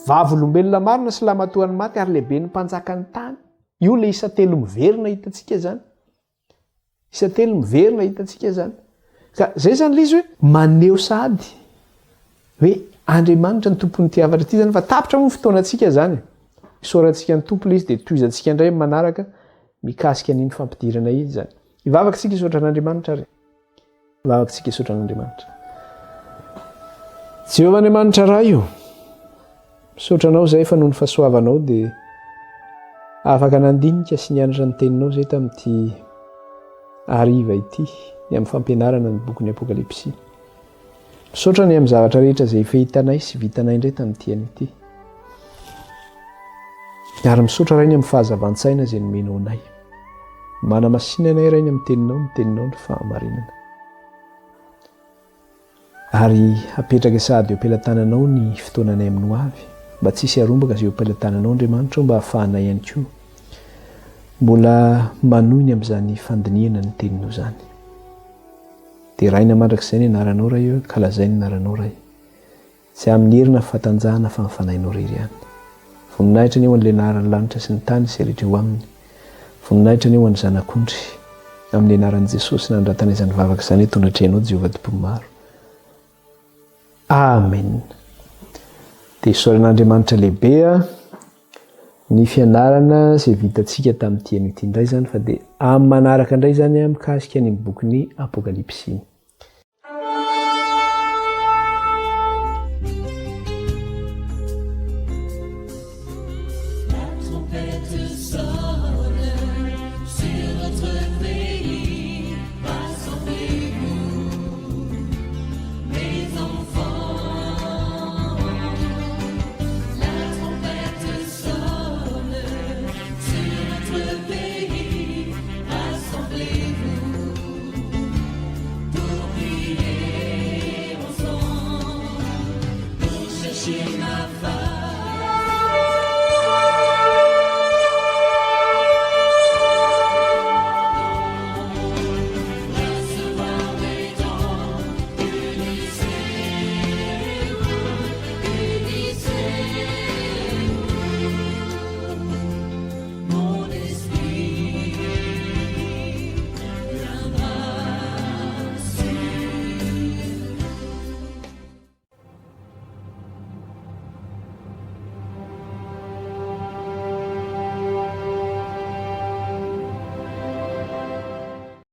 vavolombelona marina sy lamatoan'ny maty ary lehiben'ny mpanjakan'ny tany. Io ilay isa telo miverina hitantsika izany. Isa telo miverina hitantsika izany. Ka izay izany ilay izy hoe maneho sahady hoe Andriamanitra ny tompon'ity hafatra ity izany fa tapitra moa ny fotoanantsika izany. Isaorantsika ny Tompo ilay izy dia tohizantsika indray amin'ny manaraka mikasika an'iny fampidirana iny izany. Hivavaka isika hisaotra an'Andriamanitra ary. Hivavaka isika hisaotra an'Andriamanitra. Jehovah Andriamanitra Ray o, misaotra Anao izay fa noho ny fahasoavanao dia afaka nandinika sy nianatra ny teninao izay tamin'ity hariva ity ny amin'ny fampianarana ny bokin'ny Apokalypsy. Misaotra ny amin'ny zavatra rehetra izay efa hitanay sy vitanay indray tamin'ity anio ity. Ary misaotra Ray ny amin'ny fahazavan-tsaina izay nomenao anay. Manamasina anay Ray ny amin'ny teninao, ny teninao ny fahamarinana. Ary apetraka sahady eo am-pelatananao ny fotoananay amin'ny ho avy, mba tsy hisy harombaka izay eo am-pelatananao Andriamanitra o, mba hahafahanay ihany koa mbola manohy ny amin'izany fandinihana ny teninao izany. Deraina mandrakizay ny anaranao Ray ô, kalazaina ny anaranao Ray. Tsy amin'ny hery na fahatanjahana fa ny Fanahinao irery ihany. Voninahitra anie ho an'ilay Naharan'ny lanitra sy ny tany izay rehetra eo aminy. Voninahitra anie ho an'ny Zanak'ondry. Amin'ny anaran'i Jesosy nanoratana izany vavaka izany eto anatrehanao Jehovah Tompon'ny maro. Amen. Dia isaorana Andriamanitra lehibe a. Ny fianarana izay vitantsika tamin'ity anio ity indray izany fa dia amin'ny manaraka indray izany mikasika ny bokin'ny Apokalypsy.